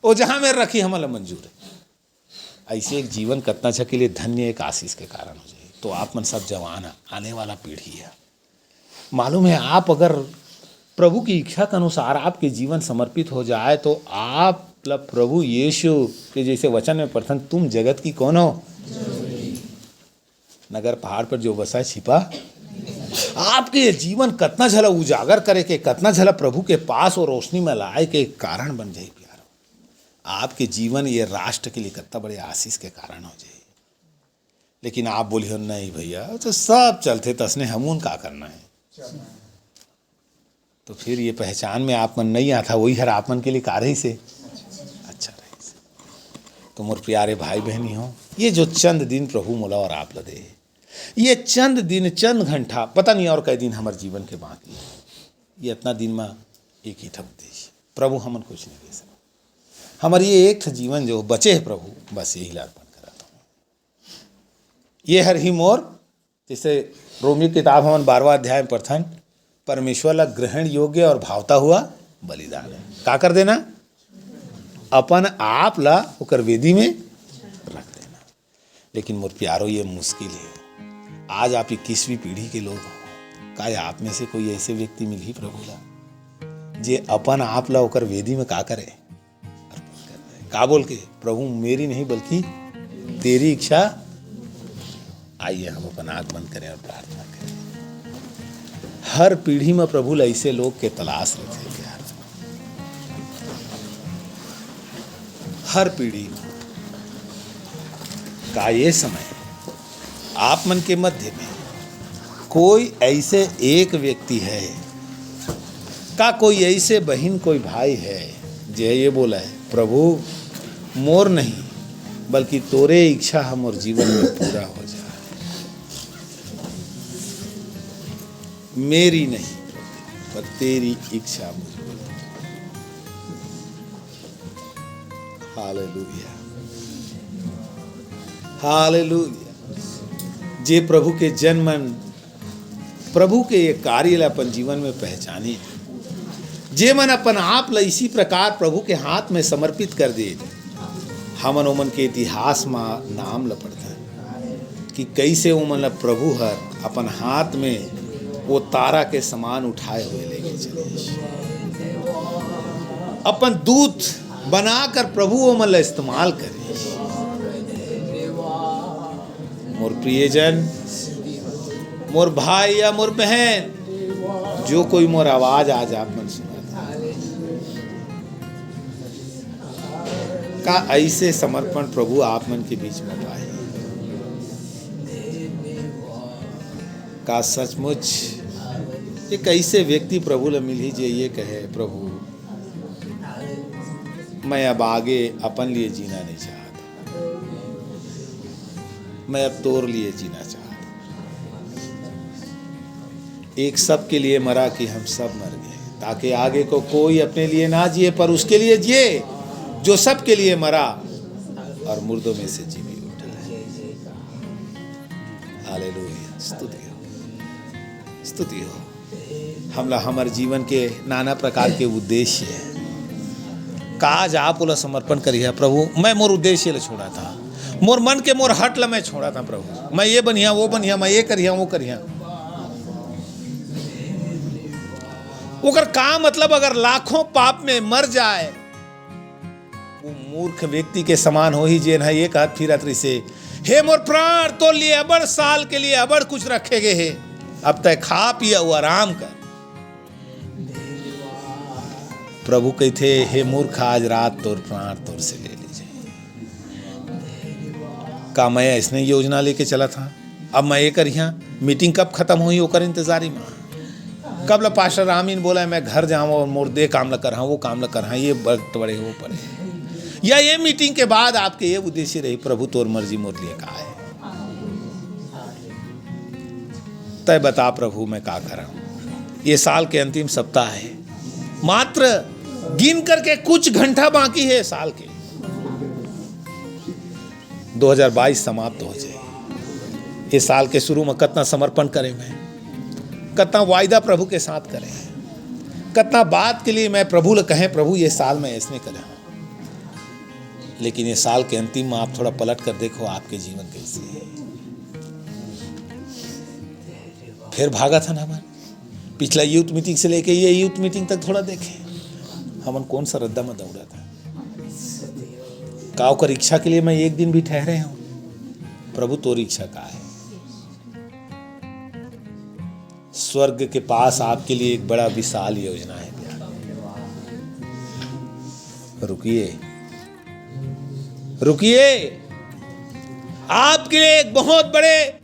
वो जहां में रखी, हमला मंजूर है। ऐसे एक जीवन कतना झा के लिए धन्य, एक आशीष के कारण हो जाए। तो आप मन सब जवान है, आने वाला पीढ़ी है। मालूम है, आप अगर प्रभु की इच्छा के अनुसार आपके जीवन समर्पित हो जाए तो आप ला प्रभु यीशु के जैसे वचन में पढ़थन, "तुम जगत की कौन हो?" नगर पहाड़ पर जो बसा है छिपा। आपके ये जीवन कतना झला उजागर करे के, कतना झला प्रभु के पास और रोशनी में लाए के कारण बन जाए प्यारो। आपके जीवन ये राष्ट्र के लिए कतना बड़े आशीष के कारण हो जाए। लेकिन आप बोलिहो, "नहीं भैया, तो सब चलथे तसने, हमन का करना है?" तो फिर ये पहचान में आप मन नहीं आता, वही हर आप मन के लिए का रही से अच्छा रही से। तो मोर प्यारे भाई बहनी हो, ये जो चंद दिन प्रभु मोला और आप ला दे, ये चंद दिन, चंद घंटा, पता नहीं और कई दिन हमारे जीवन के बाकी है। ये इतना दिन में एक ही ठा उद्देश्य, प्रभु हमन कुछ नहीं दे सकते। हमारे ये एक ठा जीवन जो बचे है प्रभु, बस यही ला अर्पण करत हूँ। ये हर ही मोर, जैसे रोमी किताब हमन बारहवाँ अध्याय में पढ़थन, परमेश्वर ला ग्रहण योग्य और भावता हुआ बलिदान है। का कर देना? अपन आप ला ओकर वेदी में रख देना। लेकिन मोर प्यारो, ये मुश्किल है। आज आप इक्कीसवीं पीढ़ी के लोग हो, का आप में से कोई ऐसे व्यक्ति मिलही प्रभु ला, जे अपन आप ला ओकर वेदी में का करे? अर्पण कर दे। का बोल के? "प्रभु, मेरी नहीं बल्कि तेरी इच्छा।" आइए, हम अपन आंख बंद करें और प्रार्थना करें। हर पीढ़ी में प्रभु ला ऐसे लोग के तलाश रखे प्यार। हर पीढ़ी में का ये समय आप मन के मध्य में कोई ऐसे एक व्यक्ति है, का कोई ऐसे बहिन, कोई भाई है, जे ये बोला है, "प्रभु, मोर नहीं, बल्कि तोरे इच्छा ह मोर जीवन में पूरा हो जाए। मेरी नहीं, पर तेरी इच्छा मुझ पर।" Hallelujah, hallelujah. जे प्रभु के जन मन, प्रभु के ये कार्य ला अपन जीवन में पहचाने, जे मन अपन आप ला इसी प्रकार प्रभु के हाथ में समर्पित कर दे, हमन ओमन के इतिहास मा नाम ला पढ़थन कि कैसे ओमन ला प्रभु हर अपन हाथ में वो तारा के समान उठाए हुए लेके चले, अपन दूत बनाकर प्रभु ओमन ला इस्तेमाल करे। मोर प्रियजन, मोर भाई या मोर बहन, जो कोई मोर आवाज आज आप मन सुनत हे, का ऐसे समर्पण प्रभु आप मन के बीच में पाए? का सचमुच एक ऐसे व्यक्ति प्रभु ला मिलही, जे ये कहे, "प्रभु, मैं अब आगे अपन लिए जीना नहीं चाहता, मैं अब तोर लिए जीना चाहता।" एक सबके लिए मरा कि हम सब मर गए, ताकि आगे को कोई अपने लिए ना जिए, पर उसके लिए जिए जो सबके लिए मरा और मुर्दों में से जी भी उठा है। हालेलुया, स्तुति हो, स्तुति हो। हमला हमर जीवन के नाना प्रकार के उद्देश्य हे। का आज आप ओला समर्पण करिहा, "प्रभु, मैं मोर उद्देश्य ला छोड़त हंव, मोर मन के, मोर हट ला मैं छोड़त हंव प्रभु, मैं ये बनिहा, वो बनिहा, मैं ये करिहा, वो करिहा।" ओकर का मतलब, अगर लाखों पाप में मर जाए, वो मूर्ख व्यक्ति के समान होही, जेन ह ये कहत फिरत रहिसे, "हे मोर प्राण, तोर लिए अबड़ साल के लिए अबड़ कुछ रखे गे हे, अब तैं खा पी अउ आराम कर।" प्रभु कहिथे, "हे मूर्ख, आज रात तोर प्राण तोर से ले ली जाही।" का मैं अइसने योजना लेके चलत हंव? अब मैं ये करिहां, मीटिंग कब खत्म होही, ओकर इंतजारी में। कब ला पास्टर रामीन बोला, "मैं घर जाऊँ और मोर दे काम ला करहा, वो काम ला करहा, ये बड़ पड़े, वो पड़े।" या ये मीटिंग के बाद आपके ये उद्देश्य रही, "प्रभु, तोर मर्जी मोर लिए का है?" तय बता, "प्रभु, मैं का करा?" ये साल के अंतिम सप्ताह है, मात्र गिन करके कुछ घंटा बाकी है साल के। दो हज़ार बाईस समाप्त हो जाए। ये साल के शुरू में कतना समर्पण करे मैं, कतना वायदा प्रभु के साथ करे, कतना बात के लिए मैं प्रभु ल कहे, "प्रभु, ये साल मैं ऐसने करे हूँ।" लेकिन ये साल के अंतिम में आप थोड़ा पलट कर देखो, आपके जीवन कैसे है। फिर भागत हन हमन। पिछला यूथ मीटिंग से लेके ये यूथ मीटिंग तक थोड़ा देखे, हमन कौन सा रद्दा में दौड़त हन। का ओकर इच्छा के लिए मैं एक दिन भी ठहरे हूँ? प्रभु, तोर इच्छा का है? स्वर्ग के पास आपके लिए एक बड़ा विशाल योजना है, प्यारे। रुकिए, रुकिए, आपके लिए एक बहुत बड़े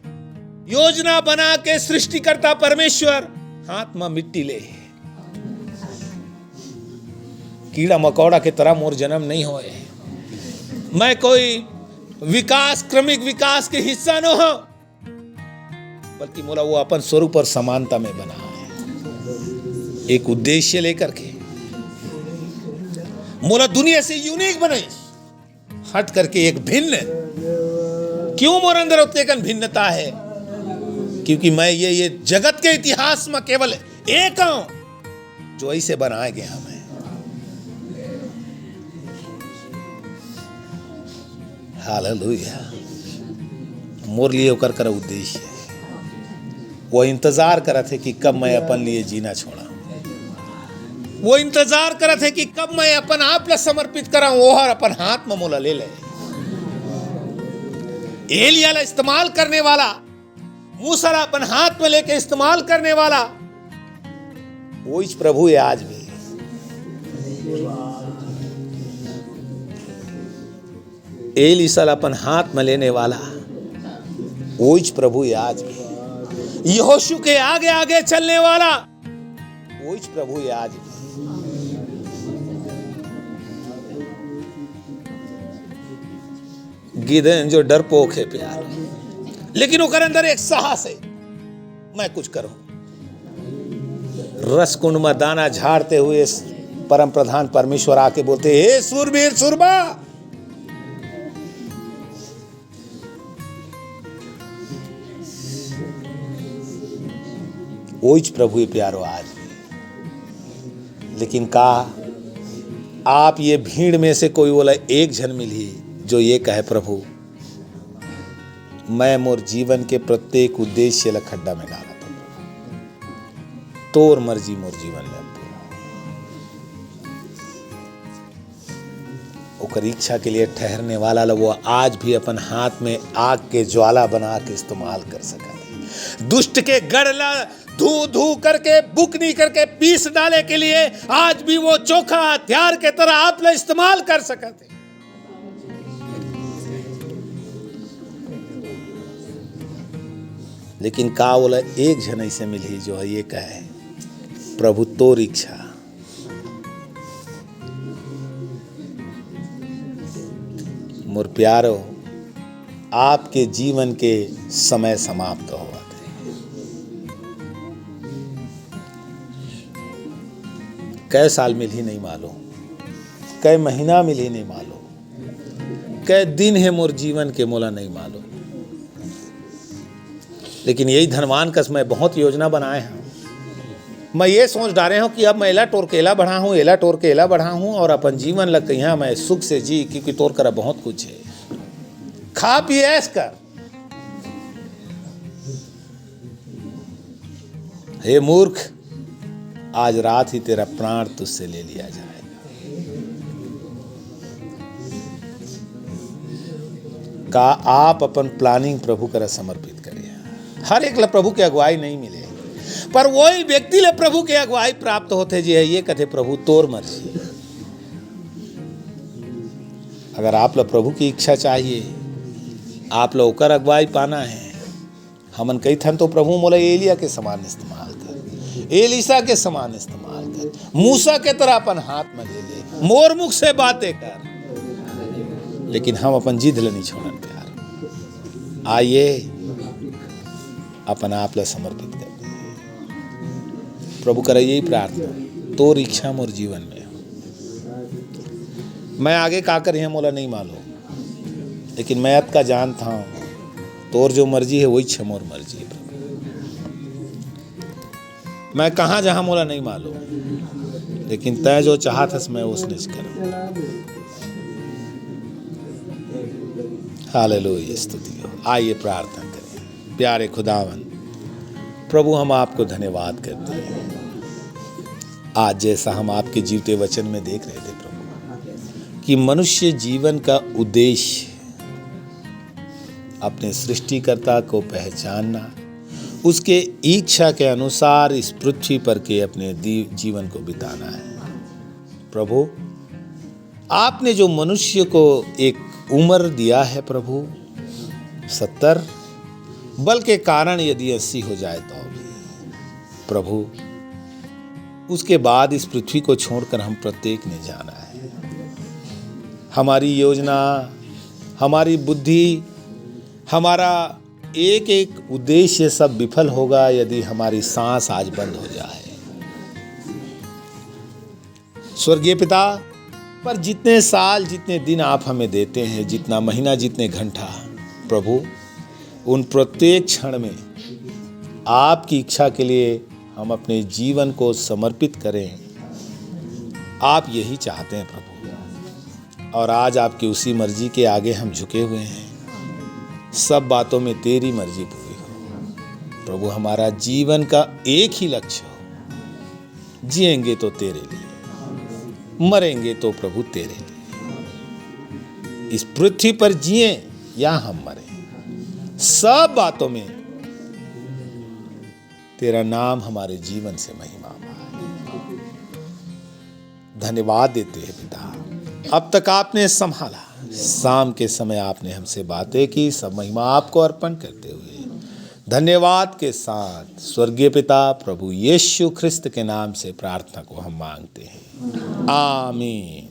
योजना बना के सृष्टिकर्ता परमेश्वर हाथ में मिट्टी ले हे। कीड़ा मकोड़ा के तरह मोर जन्म नहीं होए। मैं कोई विकास, क्रमिक विकास के हिस्सा न हो, बल्कि मोला वो अपन स्वरूप और समानता में बना है, एक उद्देश्य लेकर के। मोला दुनिया से यूनिक बनाइस, हट करके एक भिन्न। क्यों मोर अंदर ओतेकन भिन्नता है? क्योंकि मैं ये, ये जगत के इतिहास में केवल एक हूं जो ऐसे बनाए गए हमें। हालेलुया। मोर लिए ओकर करा उद्देश्य है। वो इंतजार करत है कि कब मैं अपन लिए जीना छोड़ा। वो इंतजार करत है कि कब मैं अपन आप ला समर्पित करा, ओहर अपन हाथ में मोला ले ले। एलिया ला इस्तेमाल करने वाला, मूसा ला अपन हाथ में लेके इस्तेमाल करने वाला, वहीच प्रभु है आज भी। एलीशा ला अपन हाथ में लेने वाला, वहीच प्रभु है आज भी। यहोशू के आगे आगे चलने वाला, वहीच प्रभु है आज भी। गिदेन जो डरपोक है प्यार, लेकिन ओकर अंदर एक साहस है, मैं कुछ करूं। रसकुंड में दाना झाड़ते हुए परम प्रधान परमेश्वर आके बोलते, "हे सूरबीर सूरबा।" वहीच प्रभु ये प्यारो आज भी। लेकिन का आप ये भीड़ में से कोई वाला एक झन मिलही जो ये कहे, "प्रभु, मैं मोर जीवन के प्रत्येक उद्देश्य ला खड्डा में डालत हूं, तोर मर्जी मोर जीवन में अब पूरा।" ओकर इच्छा के लिए ठहरने वाला ला वो आज भी अपन हाथ में आग के ज्वाला बना के इस्तेमाल कर सकत है। दुष्ट के गढ़ ला धू धू करके, बुकनी करके पीस डाले के लिए आज भी वो चोखा हथियार के तरह आप ला इस्तेमाल कर सकत है। लेकिन का ओला एक झन ऐसे मिलही जो है ये कहे, "प्रभु तोर इच्छा, मोर प्यारो, आपके जीवन के समय समाप्त होवत है।" कै साल मिलही नहीं मालूम, कै महीना मिलही नहीं मालूम, कै दिन है मोर जीवन के मोला नहीं मालूम। लेकिन यही धनवान कस मैं बहुत योजना बनाए हूं। मैं ये सोच डारे हूं कि अब मैं एला टोर के एला बढ़ाहूं, एला टोर के एला बढ़ाहूं और अपन जीवन ल कहिया मैं सुख से जी, क्योंकि तोर करा बहुत कुछ है। खा पी ऐश कर। हे मूर्ख, आज रात ही तेरा प्राण तुझसे ले लिया जाएगा। का आप अपन प्लानिंग प्रभु करा समर्पित करें? हर एक ला प्रभु के अगुवाई नहीं मिले, पर वही व्यक्ति ला प्रभु के अगुवाई प्राप्त होथे, जे ये कथे, "प्रभु, तोर मर्जी।" अगर आप ला प्रभु की इच्छा चाहिए, आप ला ओकर अगुवाई पाना है, हमन कहिथन तो प्रभु मोला एलिया के समान इस्तेमाल कर, एलिसा के समान इस्तेमाल कर, मूसा के तरह अपन हाथ में ले ले, मोर मुख से बातें कर, लेकिन हम अपन जिद ल नहीं छोड़न प्यार। आइए अपन आप ला समर्पित कर दे। प्रभु करा यही प्रार्थना, तोर इच्छा मोर जीवन में हो। मैं आगे का करिहूँ मोला नहीं मालूम, लेकिन मैं अतका जानता हूँ, तोर जो मर्जी है वही छे मोर मर्जी है। मैं कहाँ जहाँ मोला नहीं मालूम, लेकिन तय जो चाहत हस मैं उसने कर। हालेलुया, स्तुति हो। आइए प्रार्थना करें। प्यारे खुदावन, प्रभु हम आपको धन्यवाद करते हैं आज जैसा हम आपके जीवते वचन में देख रहे थे प्रभु, कि मनुष्य जीवन का उद्देश्य अपने सृष्टिकर्ता को पहचानना, उसके इच्छा के अनुसार इस पृथ्वी पर के अपने दी-, जीवन को बिताना है। प्रभु, आपने जो मनुष्य को एक उम्र दिया है प्रभु, सत्तर, बल के कारण यदि अस्सी हो जाए तो भी प्रभु, उसके बाद इस पृथ्वी को छोड़कर हम प्रत्येक ने जाना है। हमारी योजना, हमारी बुद्धि, हमारा एक एक उद्देश्य सब विफल होगा यदि हमारी सांस आज बंद हो जाए। स्वर्गीय पिता, पर जितने साल, जितने दिन आप हमें देते हैं, जितना महीना, जितने घंटा, प्रभु, उन प्रत्येक क्षण में आपकी इच्छा के लिए हम अपने जीवन को समर्पित करें। आप यही चाहते हैं प्रभु, और आज आपकी उसी मर्जी के आगे हम झुके हुए हैं। सब बातों में तेरी मर्जी पूरी हो प्रभु। हमारा जीवन का एक ही लक्ष्य हो, जिएंगे तो तेरे लिए, मरेंगे तो प्रभु तेरे लिए। इस पृथ्वी पर जिए या हम मरे, सब बातों में तेरा नाम हमारे जीवन से महिमा पाए। धन्यवाद देते हैं पिता, अब तक आपने संभाला, शाम के समय आपने हमसे बातें की, सब महिमा आपको अर्पण करते हुए धन्यवाद के साथ स्वर्गीय पिता प्रभु यीशु ख्रिस्त के नाम से प्रार्थना को हम मांगते हैं। आमीन।